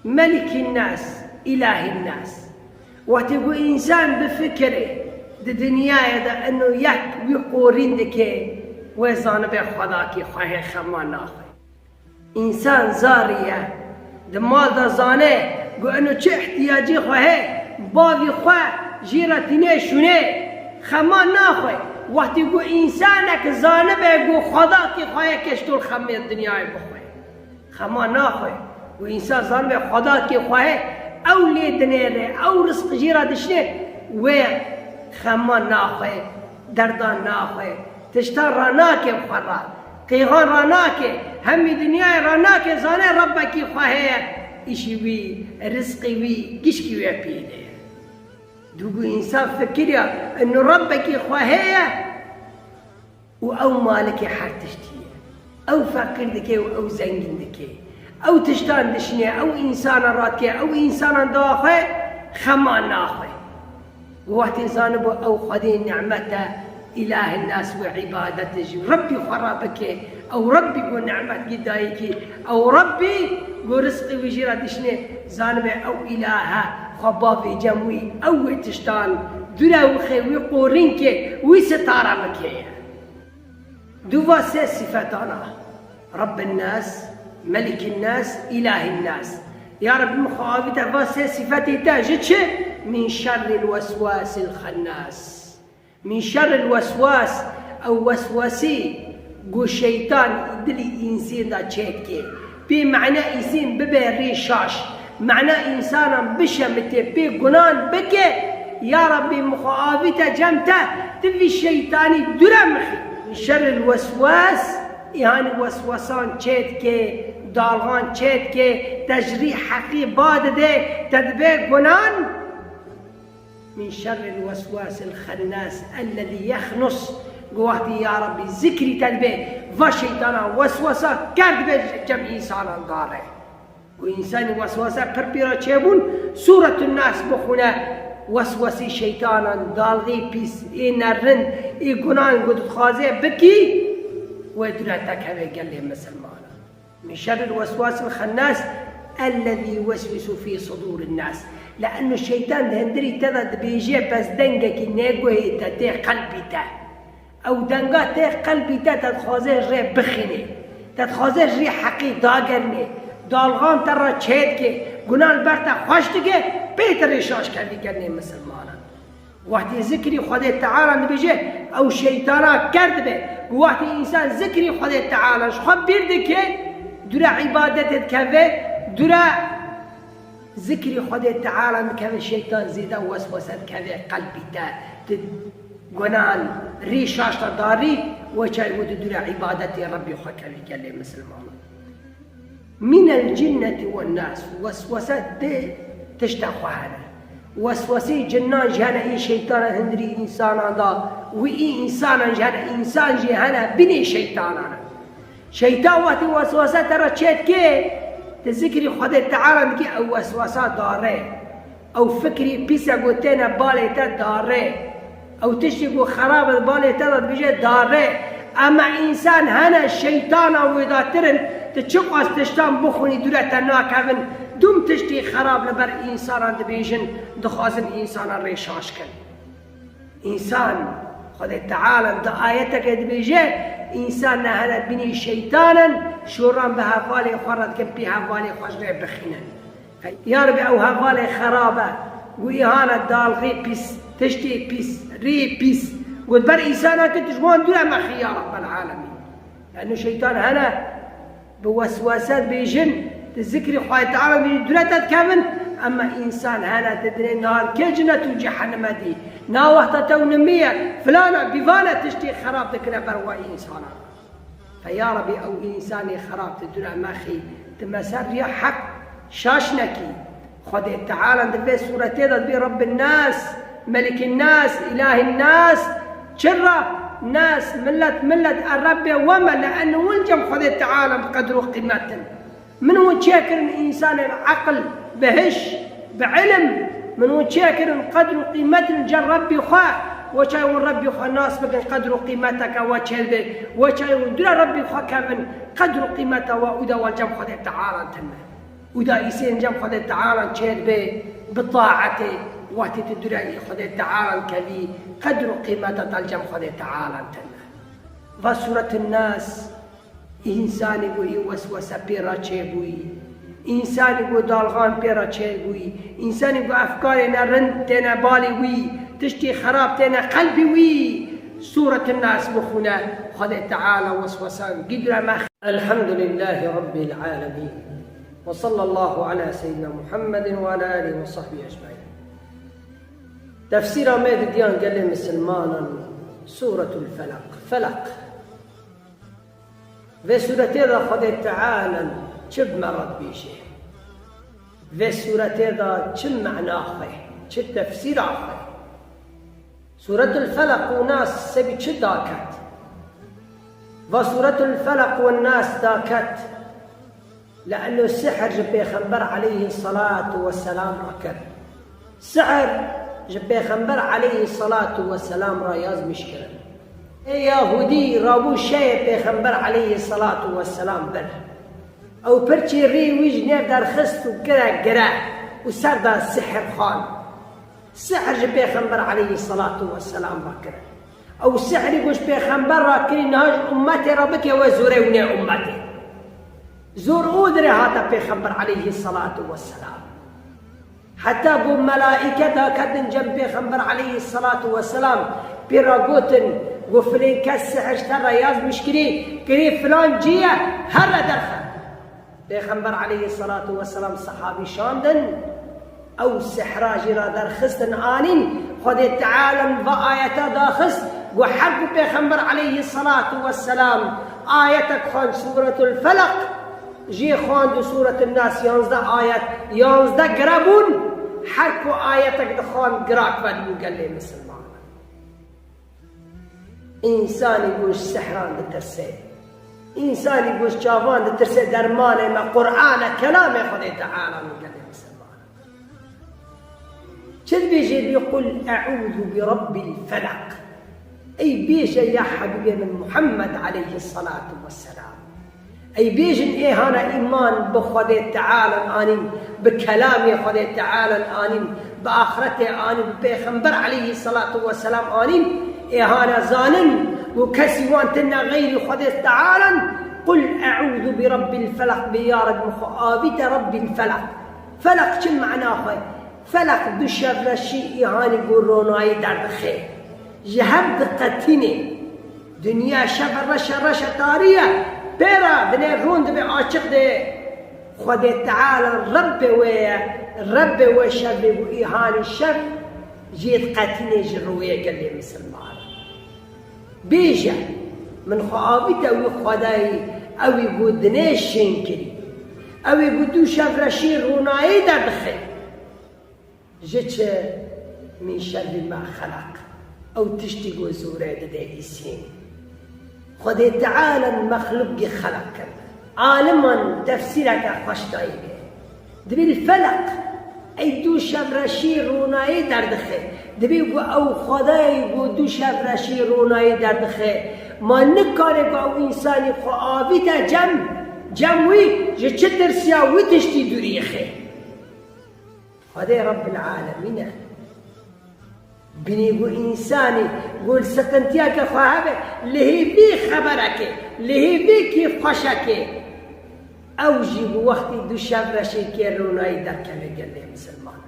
Melikî nas, îlahî nas. Wextê ku însan bifikire di dinyayê de ino yek wî qorîn dike, wê zanibe xwedakî xwe hê, xema naxwe. Însan zarî ye, di mal de zane ku ino çi ihtiyacî xwe hê, bavî xwe jî re tîne şûne, xema naxwe. Wextê ku însanek zanibe ku xwedakî xwe hê, keştol xemê dinyayê bixwe. Xema naxwe. Û însan zanibe xwedakê xwe hê, ew lê dinêre, ew rizq jî re dişine, wê xema naxwe, derdan naxwe, tiştan ranake bi xwe re, qêxan ranake, hemî dinyayê ranake, zane Rebbekî xwe heye, îşî wî, rizqî wî, gişkî wê pî de ye. Dû ku însan fikiriya, ino Rebbekî xwe heye, û ew malikê her tiştî ye. Ew feqîr dike û ew zengîn dike. Ew tiştan dişine, ew însanan radike, ew însanan daxwe, xema naxwe. Wextê zanibû ew Xwedê nimet e, îlahê nas wê îbadetê ji Rebbî xwe re bike. Ew Rebbî ku nimet gî dayikî, ew Rebbî ku rizqê wî jî re dişine, zanibe ew îlahe xwe bavê cem wî, ew wê tiştan dûre wixe, wî qorîn ke, wî sitare bike ye. Du va sê sifetana. Rabbin nas, Melikîn nas, îlahîn nas. Ya Rebbi, min xwe avîte va sê sifetê te ji çi? Min şerril weswasil xennas. Min şerril weswas, ew weswesî ku şeytan dilî însên de çêdike. Pê mane însên bibe rê şaş. Mane însanan bişemite, pê gunan bike, ya Rebbî, min xwe avîte cem te, tu vî şeytanî dûre mixî. Min şerril weswas, îhanî weswesan çêdike, dalxan çêdike, te ji rî heqî ba dide, te dibe gunan. Min şerril weswasil xennas, ellezî yexnus, ku wextî ya Rebbî zikrî te dibe, va şeytana weswesa ker dibe cem însanan dare. Ku însanî weswese pir pê re çêbûn, Sûretun Nas bixwîne, weswesî şeytanan, dalxî pîs, ê nerind, ê gunan ku dixwaze bikî, wê dûre te keve gelê misilmanan. Min şerril weswasil xennas, ellezî yuweswisu fî sudûrin nas. Le'ennu şeytan di hindirî te de dibêje, bes dengekî nêguhê te tê qelbî te. Ew denga tê qelbî te, te dixwaze rê bixînê. Te dixwaze rê heqî dagernê. Dalxan te re çêdike. Gunan ber te xweş dike. Pê te rê şaş kevî gelê misilmanan. Wextî zikrî Xwedê Teala dibêje, ew şeytana ker dibe. Wextî însan zikrî Xwedê Teala ji xwe bîr dike, dûre îbadetê dikeve, dûre zikrî Xwedê Teala dikeve, şeytan zêde weswese dikeve qelbî te. Tu gunan rî şaş te darî, weçay û tu dûre îbadetê Rebbî xwe kevî gelê misilmanan. Minel cinneti wen nas, weswese di tişta xwe hene. Weswesê cinnan jî hene, ê şeytana hindirî însanan da, û ê însanan jî hene, însan jî hene, binê şeytanan e. Şeytan wextî weswese te re çêdike, tu zikrî Xwedê Teala dikî, ew weswesa dare. Ew fikrî pîse ku têne balê te dare. Ew tiştî ku xerab e balê te de dibêje dare. Ema însan hene şeytana wêdatir in, tu çiqas tiştan bixwînî dûre te nakevin. Dûm tiştî xerab li ber însanan dibêjin, dixwazin însanan rê şaş kin. Însan, Xwedê Teala di ayeteke dibêje, însan ne hene binî şeytan in, şoran bi hevalê xwe re dikin, pê hevalê xwe ji rê bixînin. Ya Rebî, ew hevalê xerab e, ku îhane dalxî pîs, tiştê pîs, rê pîs, ku di ber însana kin, tu ji wan dûre mexî ya Rebbel Alemîn. Yanî şeytan hene, bi weswese dibêjin, tu zikrî Xwedê Teala dibêjî dûre te dikevin, ema însan hene, tu dinê niha li kê cinet û cehenime dî. Na wexta te û nimî ye, filana, bîvane tiştê xerab dikine ber we însanan. Fe ya Rebî, ew însanê xerab tu dûre mexî, tu me ser riya heq şaş nekî. Xwedê Teala di vê sûretê de dibê Rebbin nas, Melikîn nas, Îlahîn nas. Çira nas, millet, millet e Rebbê we me, li en win cem Xwedê Teala bi qedr û qîmet in. Min hûn çêkirin însanên eqil, bi hiş, bi ilim, min hûn çêkirin qedr û qîmet in cem Rebbî xwe, weçay hûn Rebbî xwe nas bikin, qedr û qîmeteke we çêdibe, weçay hûn dûre Rebbî xwe kevin, qedr û qîmeta we û de we cem Xwedê Teala tune. Û da îsên cem Xwedê Teala çêdibe bi taetê, wextê tu dûre î Xwedê Teala kevî, qedr û qîmeta te li cem Xwedê Teala tune. Va Sûretin Nas, Însanî ku î weswese pê re çêbûyî, însanî ku dalxan pê re çêbûyî, însanî ku efkarê ne rind têne balê wî, tiştê xerab têne qelbê wî, Sûretin Nas bixwîne, Xwedê Teala weswesan gî dûre mexe. Elhamdulillahî Rabbil Alemîn. Ve sallallahu ala seyyidina Muhammedin ve ala alihi ve sahbihi ecmaîn. Tefsîra me di diyan gelê misilmanan, Sûretul Felaq. Felaq. Vê sûretê de Xwedê Teala çi bi me re dibêje? Vê sûretê de çi mena xwe, çi tefsîra xwe? Sûretul Felaq û Nas sebî çi daket? Va Sûretul Felaq û Nas daket. Le'enno sihr ji Pêxember aleyhî selatu weselam re kir. Sihr ji Pêxember aleyhî selatu weselam re yazmîş kirin. Ê Yahûdî rabû şeyê Pêxember aleyhî selatu weselam bir. Ew pirçê rê wî ji nêv derxist û kire gire û ser da sihr xwend. Sihr ji Pêxember aleyhî selatu weselam re kirin. Ew sihrî ku ji Pêxember re kirî niha ji ummetê re bike we zûrê û nê ummetê. Zor û dirê hate Pêxember aleyhî selatu weselam. Heta ku melaîke daketin cem Pêxember aleyhî selatu weselam pê re gotin, ku filên kes sihr ji te re yazmîş kirî, kirî filan cî ye, here derxe. Pêxember aleyhî selatu weselam sehabî şandin, ew sihra jî re derxistin anîn, Xwedê Teala va ayeta daxist, ku her ku Pêxember aleyhî selatu weselam ayetek xwend Sûretul Felaq, jê xwend û Sûretul Nas yanzdeh ayet, yanzdeh gire bûn, her ku ayetek dixwend girak vedibû gelê misilman. Însanî ku ji sihran ditirse, Însanî ku ji çavan ditirse dermanê me Qur'an e, kelamê Xwedê Teala min gelê misilman. Çi dibêje bî, "Qul e'ûzu bi Rabbil Felaq." Ey bêje ya Hebîbê min Muhammed aleyhisselatu vesselam. Ey bêjin ê hana îman bi Xwedê Teala anîn, bi kelamê Xwedê Teala anîn, bi axretê anîn, bi Pêxember aleyhisselatu vesselam anîn, ê hana zanin û kesî wan tune xeyrî Xwedê Teala, "Qul e'ûzu bi Rabbil Felaq", bê ya Reb, min xwe avîte Rabbil Felaq. Felaq çi mana xwe? Felaq du şevreşî îhanî ku ronayî derdixe. Ji hev diqetînê. Dinya şev e, reş e, reş e, tarî ye. Pê re dinê rûn dibe açiq dê. Xwedê Teala Rebbê we ye. Rebbê we şevê ku îhanî şev jê diqetînê ji rûyê gelê misilman. Bêje, min xwe avîte wî Xwedayî, ewî ku dinê şên kirî. Ewî ku du şevreşî ronayî derdixe. Ji çi? Min şerrî ma xelaq. Ew tiştî ku zûrê dide îsîn. Xwedê Teala mexlûqî xelaq kir. Aliman tefsîreke xweş dayîne. Dibî li felaq, ey du şevreşî ronayî derdixe. Dibî ku ew Xwedayê ku du şevreşî ronayî derdixe. Ma nikare ku ew însanî xwe avîte cem, cem wî ji çi tirsiya wî tiştî dûrî xe. Xwedê Rebbil Alemîn e. Binî ku însanî ku li siqintiyeke xwe hebe, li hêvî xeberekê, li hêvî kêfxweşekê, ew jî bi wextî du şevreşê kê ronayî derkeve gelê misilman.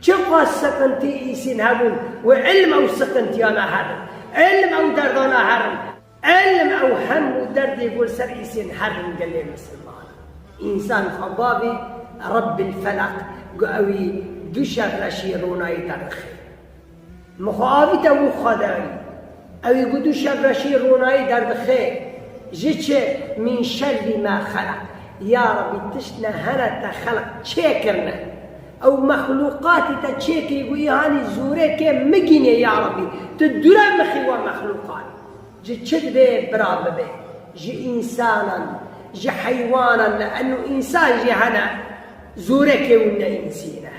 Çiqas siqintî îsîn hebûn û ilm ew siqintiyana herin, ilm ew derdana herin. Ilm ew hemû derdê ku li ser îsên herin gelê misilman. Însan xwe bavî Rebbil Felaq, ku ewî du şevreşî ronayî derdixe. Min xwe avîte wî Xwedayî. Ewî ku du şevreşî ronayî derdixe. Ji çi? Min şerrî ma xelaq. Ya Rebî, tiştine hene te xelq çêkirine. Ew mexlûqatî te çêkirî ku îhanî zûrê kê migînê ya Rebî. Tu dûre mixî we mexlûqat. Ji çi dibê bira bibe? Ji însanan, ji heywanan, li eno însan jî hene zûrekê û ne însî ne.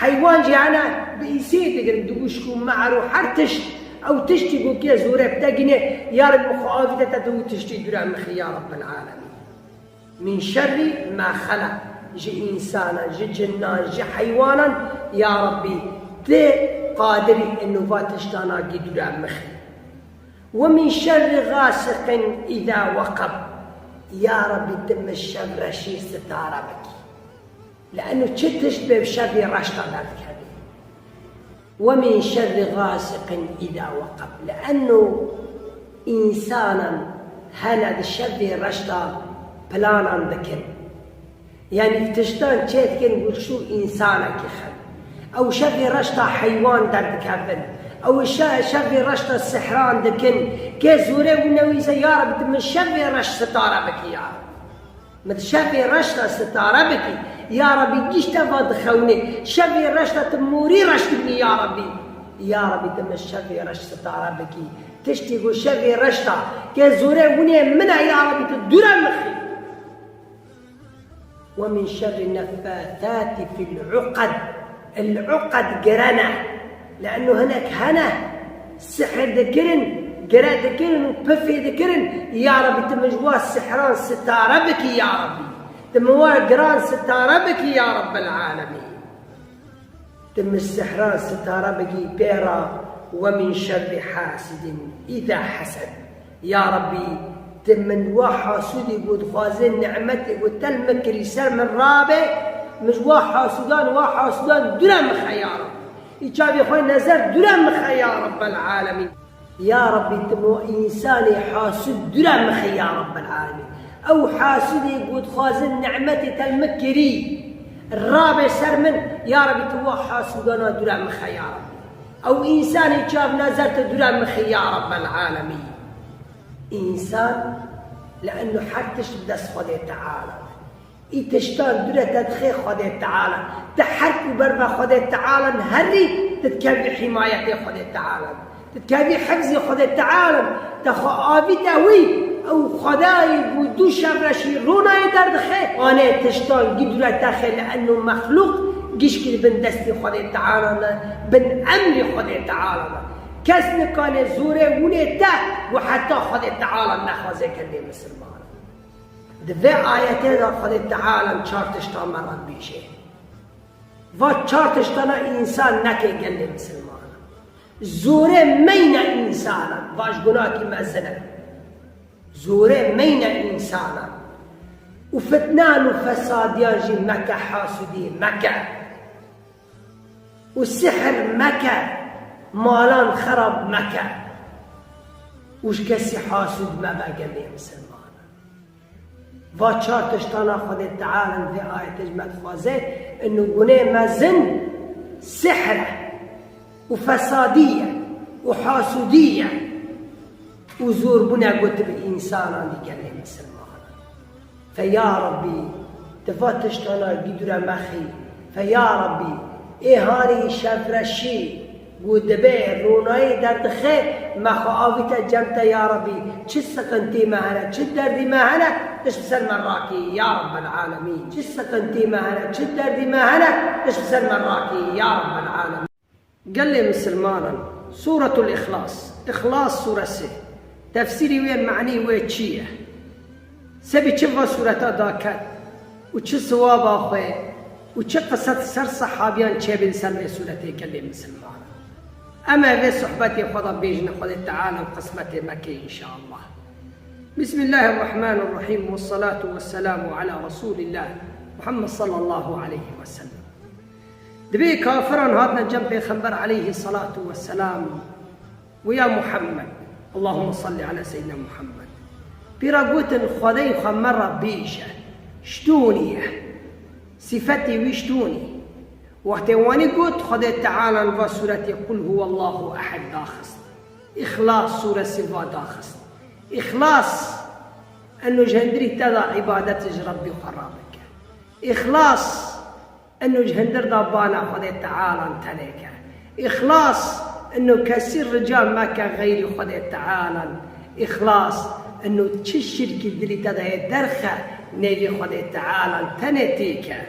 Heywan jî hene bi îsê digirin, di wişk û me'er û her tişt, ew tiştî ku kê zûrê bi te gîne, ya Reb, min xwe avîte te, tu wî tiştî dûre mixî, ya Rebbel Alemîn. Min şerrî ma xelaq, ji însanan, ji cinnan, ji heywanan, ya Rebbî, tu qadirî eno va tiştana gî dûre mixî. Ve min şerrî gasiqin îza weqeb. Ya Rebbî, tu min şevreşî sitare bikî. Li eno çi tişt bê şevê reşta derdikevî. Ve min şerrî gasiqin îza weqeb. Li eno însanan hene di şevê reşta planan dikin. Yanî tiştan çê dikin, wek şû însanekî xew. Ew şevê reşta heywan derdikevin. Ew şe-, şevê reşta sihran dikin. Kê zûrê wî newîse, ya Rebî, tu min şevê reş sitare bikî ya Rebî. Min şevê reşta sitare bikî. Ya Rebî, gişt eva dixewinê. Şevê reşta tu morî reş dibî ya Rebî. Ya Rebî, tu min şevê reş sitare bikî. Tiştî ku şevê reşta kê zûrê winê min e, ya Rebî, tu dûre mixî. Ve min şerrî neffâthâti fil uqed. El uqed gire ne. Li eno hinek hene, sihir dikirin, gire dikirin û pifê dikirin. Ya Rebî, tu min ji wa sihran sitare bikî, ya Rebî. Tu min wa giran sitare bikî, ya Rebbel Alemîn. Tu min sihran sitare bikî pê re, ve min şerrî hasidin îza hesed. Ya Rebbî, tu min wa hasûdî ku dixwaze nimetê ku te li min kirî ser min rabe, min ji wa hasûdan, wa hasûdan dûre mixe ya Rebbî. Î çavê xwe nezer dûre mixe ya Rebbel Alemîn. Ya Rebbî, tu min însanê hasûd dûre mixe ya Rebbel Alemîn. Ew hasûdê ku dixwaze nimetê te li min kirî rabe ser min, ya Rebbî, tu wa hasûdana dûre mixe ya Rebbî. Ew însanê çav nezer tu dûre mixî ya Rebbel Alemîn. Însan li eno her tişt bi dest Xwedê Teala. Î tiştan dûre te dixê Xwedê Teala. Ti her ku ber ve Xwedê Teala herî, tu dikevî hîmayetê Xwedê Teala. Tu dikevî hifzê Xwedê Teala. Te xwe avîte wî, Ew Xwedayê ku du şevreşî ronayê derdixe, anê tiştan gî dûre texê li eno mexlûq gişkî li bin destê Xwedê Teala ne, bin emrê Xwedê Teala ne. Kes nikane zorê winê te û heta Xwedê Teala nexwaze gelê misilman. Di vê ayetê de Xwedê Teala çar tiştan me re dibêje. Va çar tiştana însan neke gelê misilman. Zorê meyne însanan, va ji gunakî mezin e. Zorê meyne însanan. Û fitnan û fesadiyan jî meke, hasudî meke. Û sihir meke, malan xerab meke. Û ji kesî hasûd mebe gelê misilman. Va çar tiştana Xwedê Teala vê ayetê ji me dixwaze, inu gunê mezin sihr e û fesadî ye û hasûdî ye û zorbûne got bi însanan dî gelê misilman. Fe ya Rabbî, tu va tiştana gîdûre mexî. Fe ya Rabbî, ê hanî şevreşî, ku dibe ronayê derdixe, me xwe avîte cem te ya Rabbî. Çi siqintî me hene, çi derdî me hene, tişt bi ser me rakî ya Rabbel Alemîn. Çi siqintî me hene, çi derdî me hene, tişt bi ser me rakî ya Rabbel Alemîn. Gelê misilmanan, Sûretul Îxlas, Îxlas Sûresi, tefsîrî wê, manî wê çi ye? Sebî çi va sûreta daket û çi siwaba xwe û çi qise ser sehabiyan çêbî li ser vê sûretê gelê misilmanan? Em ê vê sohbetê xwe de bêjin Xwedê Teala û qismetê me ke înşallah. Bismillahirrahmanirrahîm, vessalatu vesselamu ala Resûlillah Muhammed sallallahu aleyhi ve sellem. Dibê kafiran hatine cem Pêxember aleyhî salatu vesselam û ya Muhammed, Allahümme salli ala seyyidina Muhammed. Pîra gotin, Xwedê xwe me re bêje, ştonî ye. Sîfetê wî ştonî. Wextê wanî got, Xwedê Teala va sûretê Qul huwallahu ehed daxist. Îxlas sûresi va daxist. Îxlas, eno ji hindirî te de îbadet ji Rebbî xwe rabike. Îxlas, eno ji hindir de bana Xwedê Tealan tenê ke. Îxlas, eno kesî rica meke xeyrî Xwedê Tealan. Îxlas, eno çi şirkî dilî te de heye derxe, nêvî Xwedê Tealan tenê têke.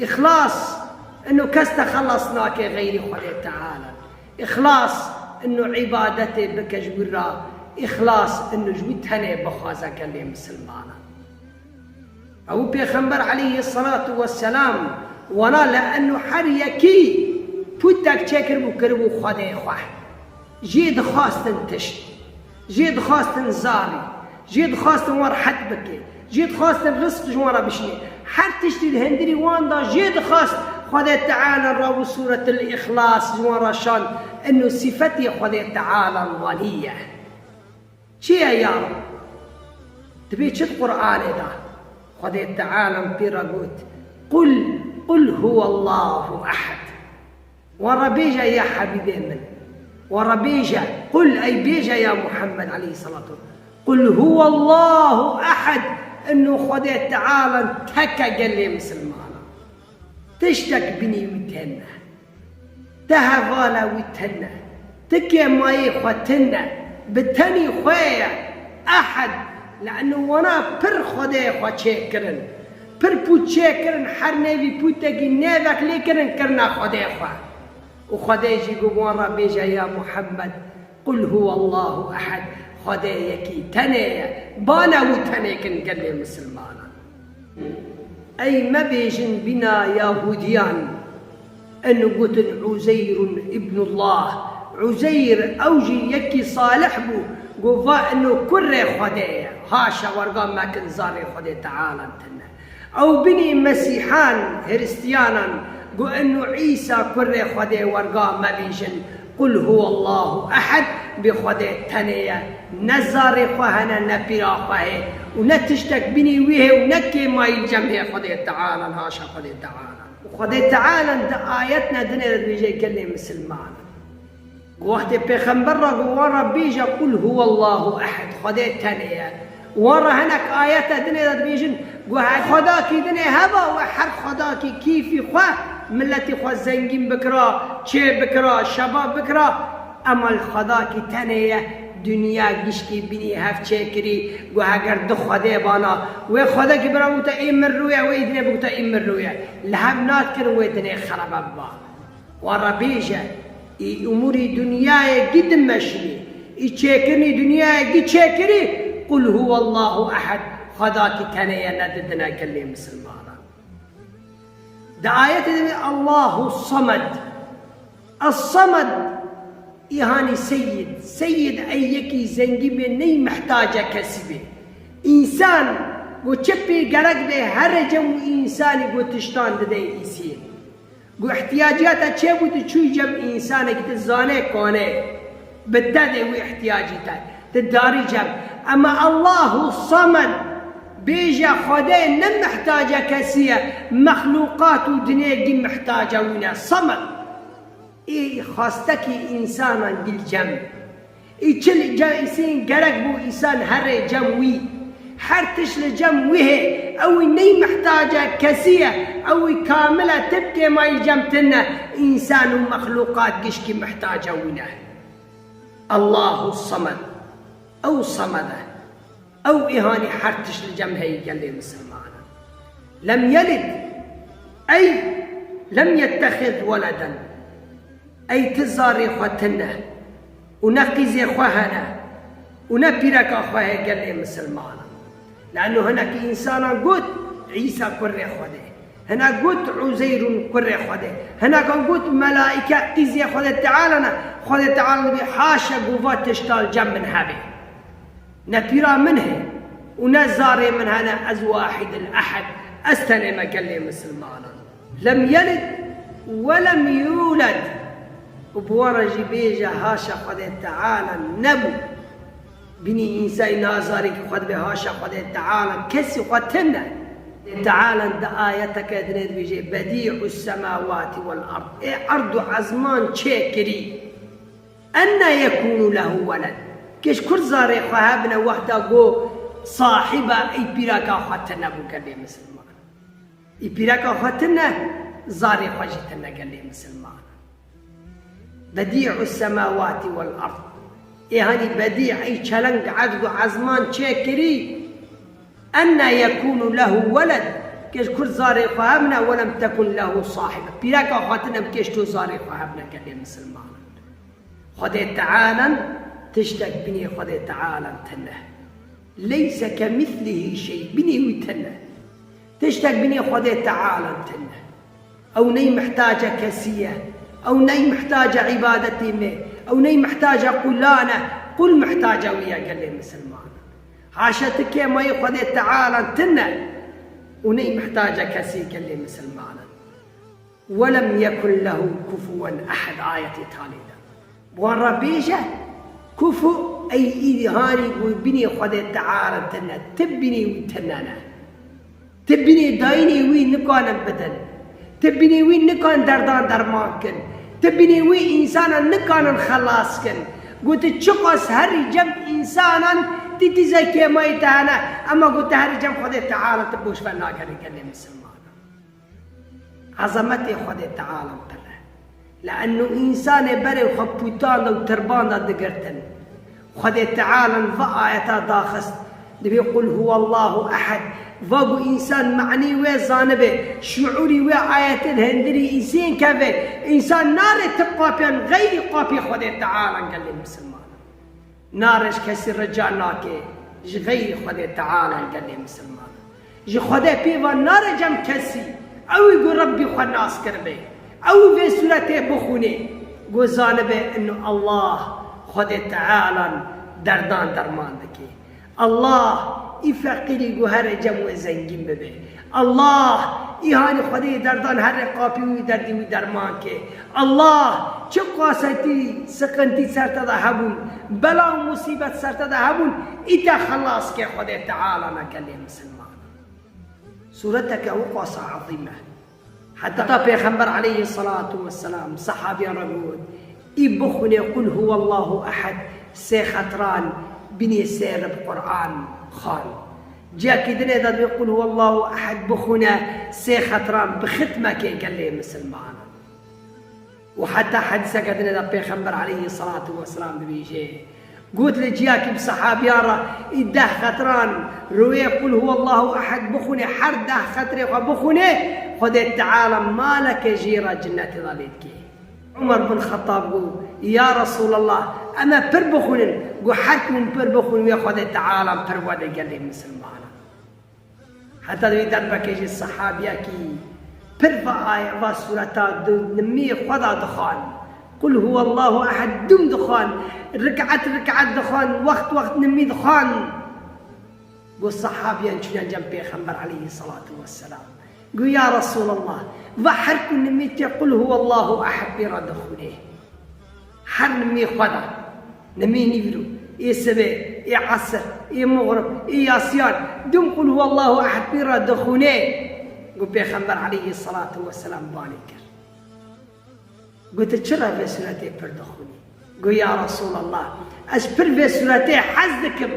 Îxlas, eno kes te xelas nake xeyrî Xwedê Tealan. Îxlas, eno îbadetê bike ji wî re. Îxlas, eno ji wî tenê bixwaze gelê misilmanan. Ew Pêxember aleyhî salatu vesselam wana le eno her yekî pûtek çêkiribû, kiribû Xwedê xwe. Jê dixwastin tişt. Jê dixwastin zarî. Jê dixwastin wan rehet bike. Jê dixwastin rizq ji wan re bişîne. Her tiştî di hindirî wan de jê dixwast Xwedê Teala rabû Sûretil Îxlas ji wan re şand. Eno sîfetê Xwedê Teala wanî ye. Çi ye ya Rab? Dibê çi di Qur'anê de? Xwedê Teala pê re got, Qul, Qul huwallahu ehed. Wan re bêje ya Hebîbê min. Wan re bêje, Qul, ey bêje ya Muhammed aleyhî salatu. Qul huwallahu ehed. Eno Xwedê Teala tek e gelê misilmanan. Tiştek binî wî têne. Te hevala wî tine. Ti kêmayê xwe tine. Bi tenî xwe ye. Ehed. Li eno wana pir Xwedê xwe çêkirin. Pir pût çêkirin, her nêvî pûtekî nêvek lê kirin, kirine Xwedê xwe. Û Xwedê jî got wan re bêje ya Muhammed, Qul huwallahu ehed, Xwedê yekî tenê ye. Bana wî tenê kin gelê misilmanan. Ey mebêjin bîna Yahudiyan, en gotin Uzeyrun Ibnullah. Uzeyr ew jî yekî salih bû, got va eno kurê Xwedê ye. Haşa, werga mekin zarê Xwedê Teala tine. Ew binî Mesîhan, Hiristiyanan, got eno Îsa kurê Xwedê, werga mebêjin. Qul huwallahu ehed, bê Xwedê tenê ye. Ne zarê xwe hene, ne pîra xwe hê. Û ne tiştek binî wî hê û ne kêmayî cem hê Xwedê Teala, haşa Xwedê Teala. Û Xwedê Teala di ayetne dinê de dibêje gelê misilman. Wextê Pêxember re got wan re bêje, Qul huwallahu ehed, Xwedê tenê ye. Wan re hinek ayete dinê de dibêjin, got her xwedakî dinê heba we her xwedakî kîfî xwe, miletî xwe zengîn bikira, çê bikira, şeba bikira, ema li xwedakî tenê ye, Dinya gişkî bînî hev çêkirî, got, heger du xwedê bana, wê xwedekî bira bigota ê min rûye, wê îdinê bigota ê min rûye. Li hev nadikirin wê dinê xerebe biba. Wan re bêje, î umûrî dinyayê gî dimeşînî, î çêkirinî dinyayê gî çêkirî, Qul huwallahu ehed, Xwedakî tenê ye, ne didine gelê misilmanan. Di ayetê de bê Allahu Samed. Es-Samed, îhanî Seyyid. Seyyid ey yekî zengî bê, ney mihtaca kesî bê. Însan, got çi pê gerek bê, here cem û însanî got tiştan dide îsî. Got ihtiyaciyata çê bû, tu çûyî cem însanekî, tu zanê kane. Bi te dê wî ihtiyacî te. Ti darî cem. Ema Allahu Samed, bêje Xwedê ne mihtaca kesî ye, mexlûqat û dinê gî mihtaca wî ne. Samed. Ê xwestekî însanan gî li cem. Ê çi li cem îsîn gerek bû, însan herê cem wî. Her tişt li cem wî hê. Ew wî ney mihtaca kesî ye. Ew wî kamil e, ti bi kêmayî cem tine. Însan û mexlûqat gişkî mihtaca wî ne. Allahu Samed. Ew Samed e. Ew îhanî her tişt li cem heyî gelê misilmanan. Lem yelid, ey lem yettexiz weleden. Ey ti zarê xwe tine û ne qîzê xwe hene û ne pîreka xwe heye gelê misilmanan. Leanno hinekî însanan got, Îsa kurê Xwedê. Hinek got Uzeyrûn kurê Xwedê. Hinekan got melaîke qîzê Xwedê Teala ne. Xwedê Teala dibê haşa ku va tişta li cem min hebe. Ne pîra min hê û ne zarê min hene, ez wahidil ehed, ez tenê me gelê misilmanan. Lem yelid we lem yuled. Û bi wan re jî bêje haşa Xwedê Teala nebû. Binî însanî nazarî ki xwe dibe haşa Xwedê Teala, kesî xwe tine. Teala di ayeteke dinê dibêje, Bedî'us semawati wel erd. Ê erd û ezman çê kirî. Enne yekûnu lehu weled. Kê ji kur zarê xwe hebine wexta ku sahiba ey pîraka xwe tine bû gelê misilman. Ê pîreka xwe tine, zarê xwe jî tine gelê misilman. Bedî'us semawati wel erd. Ê hanî bedî, ey çeleng erd û ezman çêkirî. Enne yekûnu lehu weled. Kê ji kur zarê xwe hebine, welem tekun lehu sahibe. Pîreka xwe tine, kê ji to zarê xwe hebine gelê misilman. Xwedê Teala tiştek binê Xwedê Teala tine. Leyse kemîslihî şey, binê wî tine. Tiştek binê Xwedê Teala tine. Ew ney mihtaca kesî ye. Ew ney mihtaca îbadetê me. Ew ney mihtaca qulan e. Qul mihtaca wî ye gelê misilman. Haşa ti kêmayî Xwedê Teala tine. Û ney mihtaca kesî gelê misilman in. Welem yekun lehu kufuwen ehed, ayetê talê de. Bi wan re bêje, kufu ey îhanî ku binê Xwedê Teala tine, ti binê wî tine ne. Ti binê dayînê wî nikanin bidin. Ti binê wî nikan derdan derman kin. Ti binê wî însanan nikanin xelas kin. Got ti çiqas herî cem însanan ti tîze kêmayî te hene, ema got ti herî cem Xwedê Teala ti boş ve nagerî gelê misilman. Ezemetê Xwedê Teala pir e. Le'enno însanê berê xwe pûtan de û tirban de digirtin. Xwedê Teala va ayeta daxist, dibê Qul huwallahu ehed. Va ku însan manî wê zanibe, şuûrî wê ayetê di hundirî îsên keve, însan nare ti qapyan xeyrî qapê Xwedê Teala gelê misilman. Nare ji kesî rica nake, ji xeyrî Xwedê Teala gelê misilman. Ji Xwedê pê ve nare cem kesî, ew ê ku Rebbî xwe nas kiribe. Ew vê sûretê bixwîne, ku zanibe ino Allah, Xwedê Teala derdan derman dike. Allah, î feqîrî ku here cem wê zengîn bibe. Allah, î hanî Xwedê derdan here qapî wî derdî wî derman ke. Allah, çi qasetî, siqintî ser te de hebûn, bela û musîbet ser te de hebûn, î te xelas ke Xwedê Teala ne gelê misilman. Sûreteke wiqasa ezîm e. Heta Pêxember aleyhi salatu vesselam sehabiyan re got, î bixwîne Qul huwallahu ehed sê xetran binê sê rib Quran xan. Ciyakî dinê de dibê Qul huwallahu ehed bixwîne sê xetran bi xitmekê gelê misilmanan. Û heta hedîseke dinê de Pêxember aleyhi salatu vesselam dibêje, Got li ciyakî bi sehabiyan re, î deh xetiran rûyê Qul huwallahu ehed bixwîne, her deh xetirê xwe bixwîne, Xwedê Teala maleke jê re cinnetê de lê dike. Umar bin Xettab got, Ya Resûlallah, em ê pir bixwînin. Got, Her ku min pir bixwîn wê Xwedê Teala pir wede gelê misilmanan. Heta di wî derbekê jî sehabiyekî pir va aye, va sûreta di nimî xwe da dixwan. Qul huwallahu ehed dûm dixwan. Rikat rikat dixwan. Wext wext nimî dixwan. Got sehabiyan çûne cem Pêxember aleyhisselatu vesselam. Got, Ya Resûlallah, va her ku nimî tê Qul huwallahu ehed pê re dixwîne. Her nimî xwe de. Nimî nîvro, ê sibê, ê esir, ê muxrib, ê yasiyan. Dûm Qul huwallahu ehed pê re dixwîne. Got Pêxember aleyhisselatu vesselam banê kir. Got, Tu çi re vê sûretê pir dixwînî? Got, Ya Resûlallah, ez pir vê sûretê hez dikim.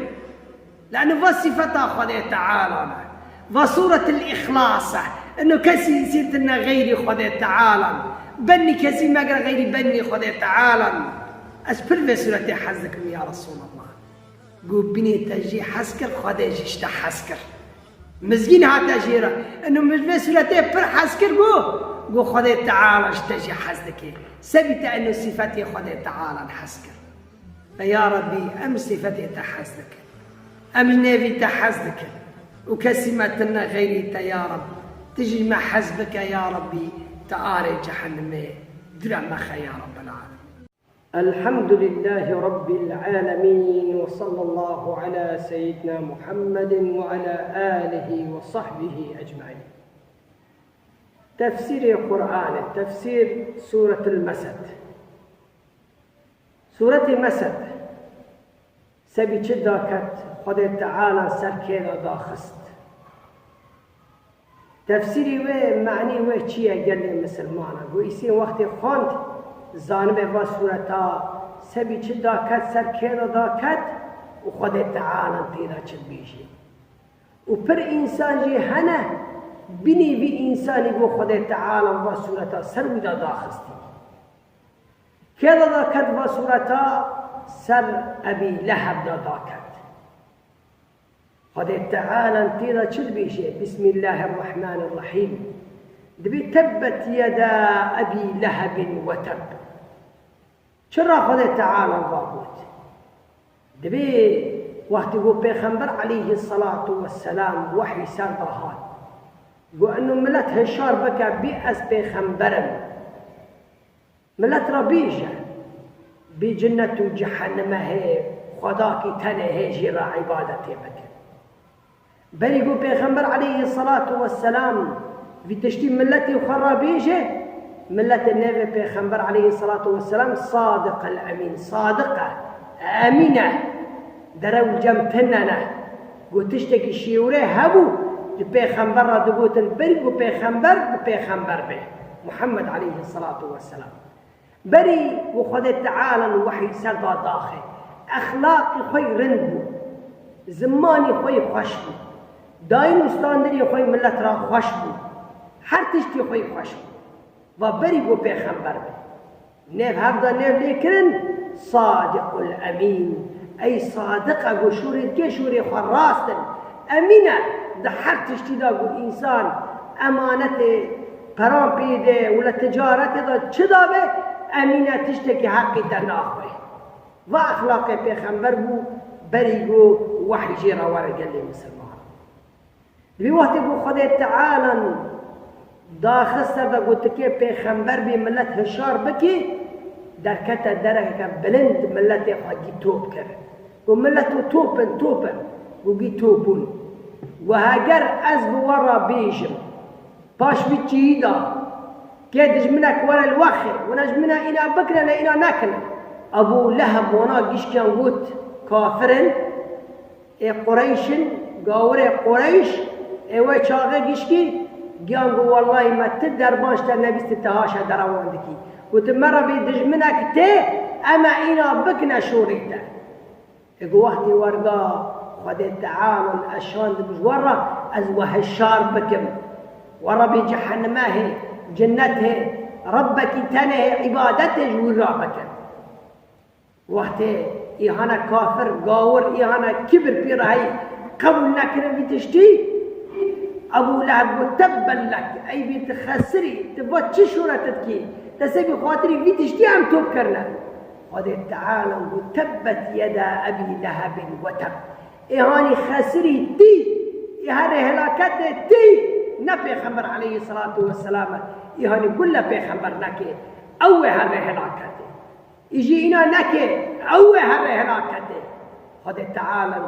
Lano va sifeta Xwedê Teala ne. Va Sûretil Îxlas e. Ino kesî sîrtine xeyrî Xwedê Teala ne. Bennî kesî megre xeyrî bennî Xwedê Teala ne. Ez pir vê sûretê hez dikim ya Resûlallah. Got, Binê te jî hez kir, Xwedê jî ji te hez kir. Mizgîn hate jê re. Ino min vê sûretê pir hez kir, got, got, Xwedê Teala ji te jî hez dike. Sebî te ino sifetê Xwedê Teala hez kir. Ve ya Rebbî, em sifetê te hez dikin. Em ji nêvî te hez dikin. Û kesî me tune xeyrî te ya Reb. Tu jî me hez bike ya Rebbî, te arê cehennemê dûre mexe ya Rebbel alemin. Elhamdülillahi Rabbil alemin ve sallallahu ala seyyidina Muhammedin ve ala alihi ve sahbihi ecmaîn. Tefsîrê Qur'anê, tefsîr Sûretil Mesed. Sûretê Mesed, sebî çi daket, Xwedê Teala ser kê de daxist. Tefsîrê wê, manî wê çi ye gelê misilmana? Got îsê wextê xwend, zanibe va sûreta sebî çi daket, ser kê de daket û Xwedê Teala tê de çi dibêjê. Û pir însan jî hene, binê vî însanî got Xwedê Teala va sûreta ser wî de daxistî. Kê de daket va sûreta ser Ebî Leheb de daket. Xwedê Teala tê de çi dibêje? Bismillahirrahmanirrahîm. Dibê tebbet yeda Ebî Lehebin ve tebb. Çira Xwedê Teala va got? Dibê wextî ku Pêxember aleyhisselatu vesselam wehy ser de hat. Got, eno milet hişar bike, bê ez pêxember im. Milet re bêje, bê cinnet û cehenneme heye, Xwedakî tenê heye, jê re îbadetê bikin. Berî ku Pêxember aleyhisselatu vesselam vî tiştî miletê xwe re bêje, miletê nêvê Pêxember aleyhisselatu vesselam Sadiq el Emîn, Sadiq e, Emîn e, derew li cem tune ne. Got tiştekî şêwrê hebû, di Pêxember re digotin, berî ku Pêxember bi Pêxember be, Muhammed aleyhisselatu vesselam. Berî ku Xwedê Teala wehy ser da daxê, exlaqî xwe rind bû, zimanî xwe xweş bû, dayîn û standinê xwe milet re xweş bû, her tiştî xwe xweş bû. Va berî ku pêxember be. Nêv hev da nêv lê kirin, Sadiqul Emîn. Ey Sadiq e, ku şûrê dike şûrê xwe rast in. Emîn e, di her tiştî de ku însan emanetê peran pê de û li ticaretê de çi da be, Emîn e, tiştekî heqî te naxwe. Va exlaqê pêxember bû, berî ku wehy jê re were gelê misilman. Di wî wextê ku Xwedê Teala daxist ser de ku tu kê pêxember bî, milet hişar bikî, derkete derekeke bilind, miletê xwe gî top kir. Ku milet û top in, top in, ku gî top bûn. Ku heger ez bi we re bêjim, paş vî çiyî de, kê dijminek were li we xê, wina ji min re îna bikine, ne îna nekine. Ebû Leheb wana gişkiyan got, kafir in, ê Qureyş in, gawirê Qureyş, ê wê çaxê gişkî, giyan got, wellahî me ti derman ji te nebîst, ti haşa derewan dikî. Got, me re bê dijminek tê, em ê îna bikine şorê te. Ê got, wextê werga Xwedê Teala ez şandim ji we re, ez we hişar bikim. We re bê cehenime hê, cinnet hê, Rebbekî tenê hê, îbadetê ji wî re bikin. Wextê Îhana kafir, gawir, îhana kibir pê re heyî qebûl nekirin vî tiştî. Ebû Leheb got, "Tebben lek, ey bî tu xesirî, tu va çi şûret dikî? Te sebî xatirî vî tiştî em top kirine." Xwedê Teala got, "Tebbet yeda Ebî Lehebin we teb." Ê hanî xesirî tî, ê herê helaketê tî, ne Pêxember aleyhisselatu vesselam e. Ê hanî gule Pêxember neke, ew ê herê helaketê. Î jî îna neke, ew ê herê helaketê. Xwedê Teala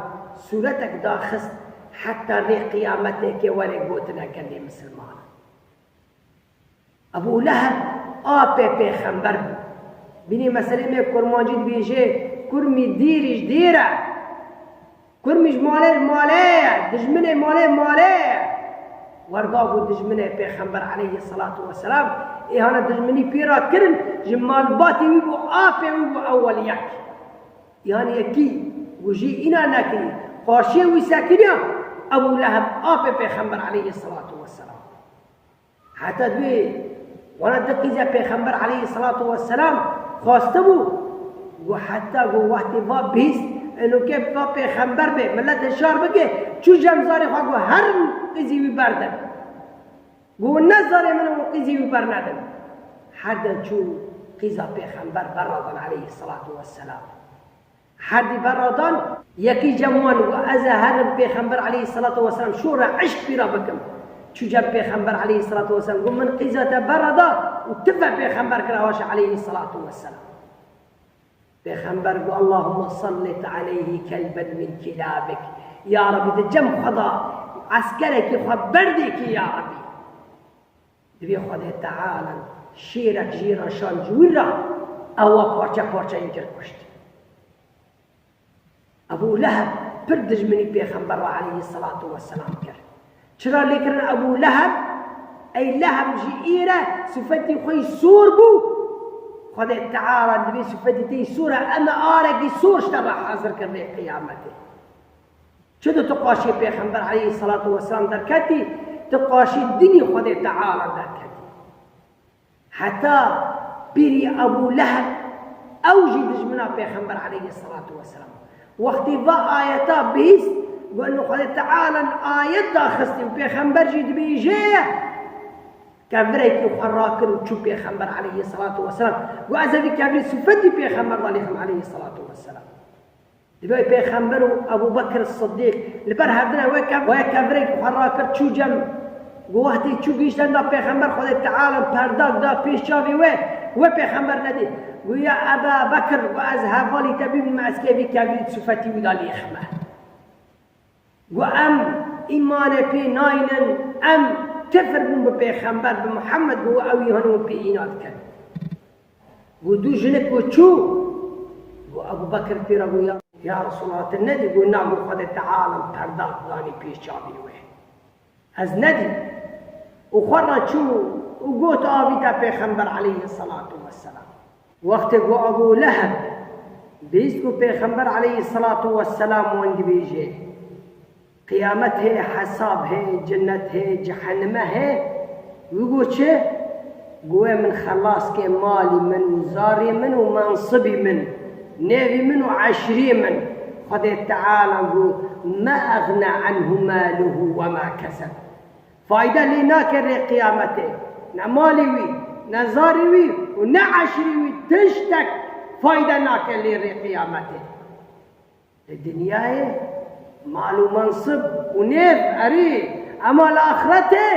sûretek daxist, heta rê qiyametê ke were gotine gelê misilmanan. Ebû Leheb apê pêxember bû. Bînî meselê me kurmancî dibêje, kurmî dîr ji dîr e. Kurmî ji malê ji malê ye, dijminê malê malê ye. Werga bû dijminê pêxember aleyhisselatu vesselam, ê hana dijminî pê re kirin, ji malbatê wî bû, apê wî bû ewwel yek. Yan yekî û jî îna nekirî, qarşiyê wî sekiniya Ebû Leheb apê pêxember aleyhisselatu vesselam. Heta divê wana di qîze Pêxember aleyhisselatu vesselam xwestibû, got heta got wextê va bihîst, êno ke va pêxember bê, millet hişyar bike, çû cem zarê xwe got herin qîzî wî berdin. Got ne zarê min in û qîzî wî bernedin. Her dem çû qîza Pêxember berradan aleyhisselatu vesselam. Herdî berradan, yekî cem wan got, "Ez ê herim Pêxember aleyhisselatu vesselam şûra eşq pîra bikim." Çû cem Pêxember aleyhisselatu vesselam got, "Min qîza te berrada û tu ve Pêxember kira haşa aleyhisselatu vesselam." Pêxember got, "Allahümme sallit aleyhi kelben min kilabik." Ya Rabbi, di cem xwe de eskerekî xwe berdê kî ya Rabbi. Divê Xwedê Teala şêrek jê re şand ji wir re, ewa parçe parçe yên kir kuşt. Ebû Leheb pir dijminî Pêxember re aleyhisselatu vesselam kir. Çira lê kirin Ebû Leheb? Ey Leheb ji îre sifetî xwe yî sor bû. Xwedê Teala divê sifetî te yî sor e, em ê arekî sor ji te re hazir kir rê qiyametê. Çi tu qaşî Pêxember aleyhisselatu vesselam derketî, tu qaşî dinî Xwedê Teala derketî. Heta pîrî Ebû Leheb, ew jî dijmina Pêxember aleyhisselatu vesselam. Wextê va ayeta bihîst, got, "Eno Xwedê Teala ayet daxistî û Pêxember jî dibêje." Kevirekî xwe rakir û çû Pêxember aleyhisselatu vesselam. Got, "Ez ê vî kevirî sifetî Pêxember dalîxim aleyhisselatu vesselam." Divê Pêxember û Ebû Bekir Siddîq li ber hevdine wê kev-, wê kevirek xwe rakir çû cem. Got wextê çû gihîşt henda Pêxember Xwedê Teala perdak da pêş çavê wê, wê Pêxember nedî. Got ya Eba Bekir, got ez hevalî te bîm, ez kê vî kevirî sifetî wî da lêxime. Got em îmanê pê naynin, em kifir bûn bi Pêxember, bi Muhammed, got ew îhanî wan pê îna dikin. Got du jinik got çû? Got Ebû Bekir pê re got ya, ya Resulallah, tu nedî? Got na, got Xwedê Teala perda danî pêş çavên wê. Ez nedî. Û xwe re çû û got avîte Pêxember aleyhisselatu vesselam. Wextê got Ebû Leheb bihîst got Pêxember aleyhisselatu vesselam wan dibêje, Qiyamet hê, hesab hê, cennet hê, cehenneme hê. Wî got çi? Got wê min xelas ke malî min û zarê min û mensibî min, nêvî min û eşîrê min. Xwedê Teala got, "Ma eğne anhu maluhu ve ma keseb." Fayde lê nake rê qiyametê. Ne malê wî, ne zarê wî û ne eşîrê wî tiştek fayde nake lê rê qiyametê. Li dinyayê mal û mensib û nêv erê, ema li axretê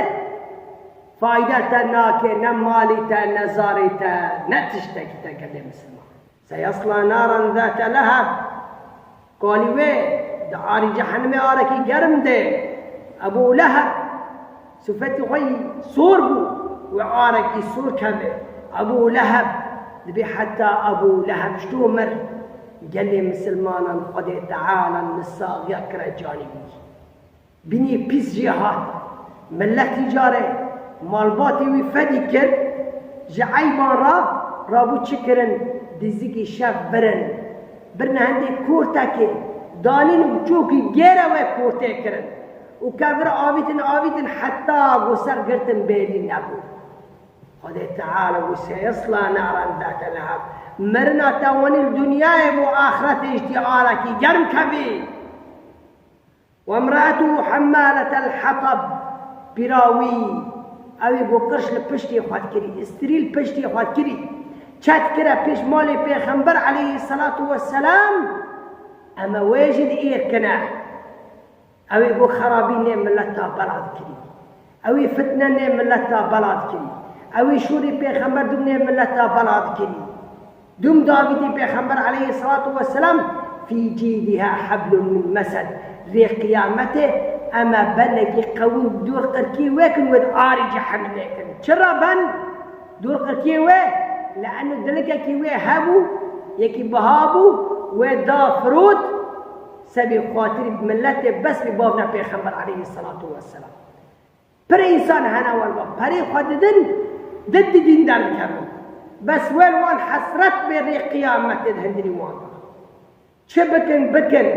fayde te nake, ne malî te, ne zarê te, ne tiştekî te gelê misilman. Seyesla naran zate leheb. Kalî wê di arî cehennemê arekî germ de. Ebû Leheb Sifetî xwe yî sor bû, wê arekî sor keve. Ebû Leheb, dibê heta Ebû Leheb ji to mir, gelê misilmanan Xwedê Teala li saxiya kire canî wî. Binî pîs jê hat. Miletî carê malbatê wî fedî kir, ji eyban re rabû çi kirin, dizikî şev birin. Birine hindê kortekê, danîn û çokî gêre wê kortê kirin. Û kevir avîtin, avîtin heta ku ser girtin bêrî nebû. Xwedê Teala got, "Seyesla naran zate leheb." Merina te wenî li dinyayê bo axiretê ji tî alakî germ kevî. وامرأته حمالة الحطب. Pîra wî, ew ê ku qirş li piştê xwe dikirî, îstrî li piştê xwe dikirî, çet kire pêş malê Pêxember aleyhisselatu vesselam, eme wê jî diêrkine. Ew ê ku xerabî nê mileta bela dikirî. Ew ê fitne nê mileta bela dikirî. Ew ê şûrê Pêxember dûm nê mileta bela dikirî. Dûm davîtî Pêxember aleyhisselatu vesselam, "في جيدها حبل من مسد." Rê qiyametê eme benekî qewin dûr qirkî wê kin wê arî cehennemê kin. Çira ben dûr qirkî wê? Le'enno dilikekî wê hebû, yekî biha bû, wê da firot, sebî xatirî milletê bes bî bavna Pêxember aleyhisselatu vesselam. Pir însan hene welba perê xwe didin, di didîn derdikevin. Bes wel wan hesret bê rê qiyametê di hindirî wan de. Çi bikin, bikin.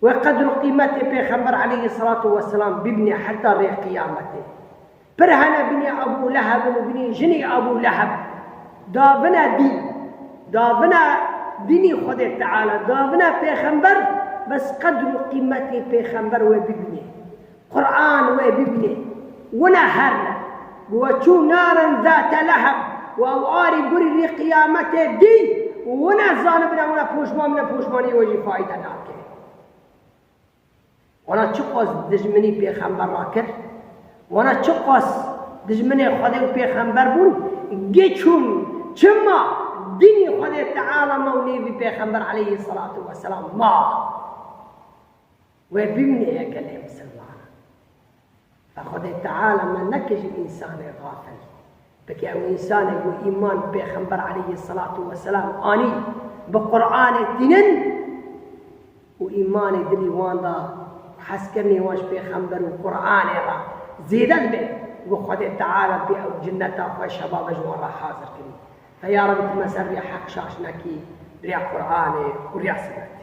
Wê qedr û qîmetê Pêxember aleyhisselatu vesselam bibîne heta rê qiyametê. Pir hene binê Ebû Leheb û binê jinê Ebû Leheb. Davine dîn, davine dînî Xwedê Teala, davine Pêxember, bes qedr û qîmetê Pêxember wê bibîne. Quran wê bibîne. Wina herne. Bi we çû narin zate leheb. Û ew arî gurî rî qiyametê dî. Wina zanibine, wina poşman bine, poşmanî wê jî fayde nake. Wana çiqas dijminî Pêxember ra kir. Wana çiqas dijminê Xwedê û Pêxember bûn. Gê çûn. Çima? Dînî Xwedê Teala ma û nêvî Pêxember aleyhisselatu vesselam ma. Wê bimîne gelê misilman. Fe Xwedê Teala me neke ji însanê xafil. Bike ew însanê ku îman Pêxember aleyhisselatu vesselam anî, bi Qur'anê tînin û îmanê dilî wan da, hezkirinê wan ji Pêxember û Qur'anê re zêde dibe, ku Xwedê Teala bê ew cinneta xwe şebab e ji wan re hazir kirî. Fe ya Rebî tu me ser rêya heq şaş nekî, rêya Qur'anê û rêya sinetê.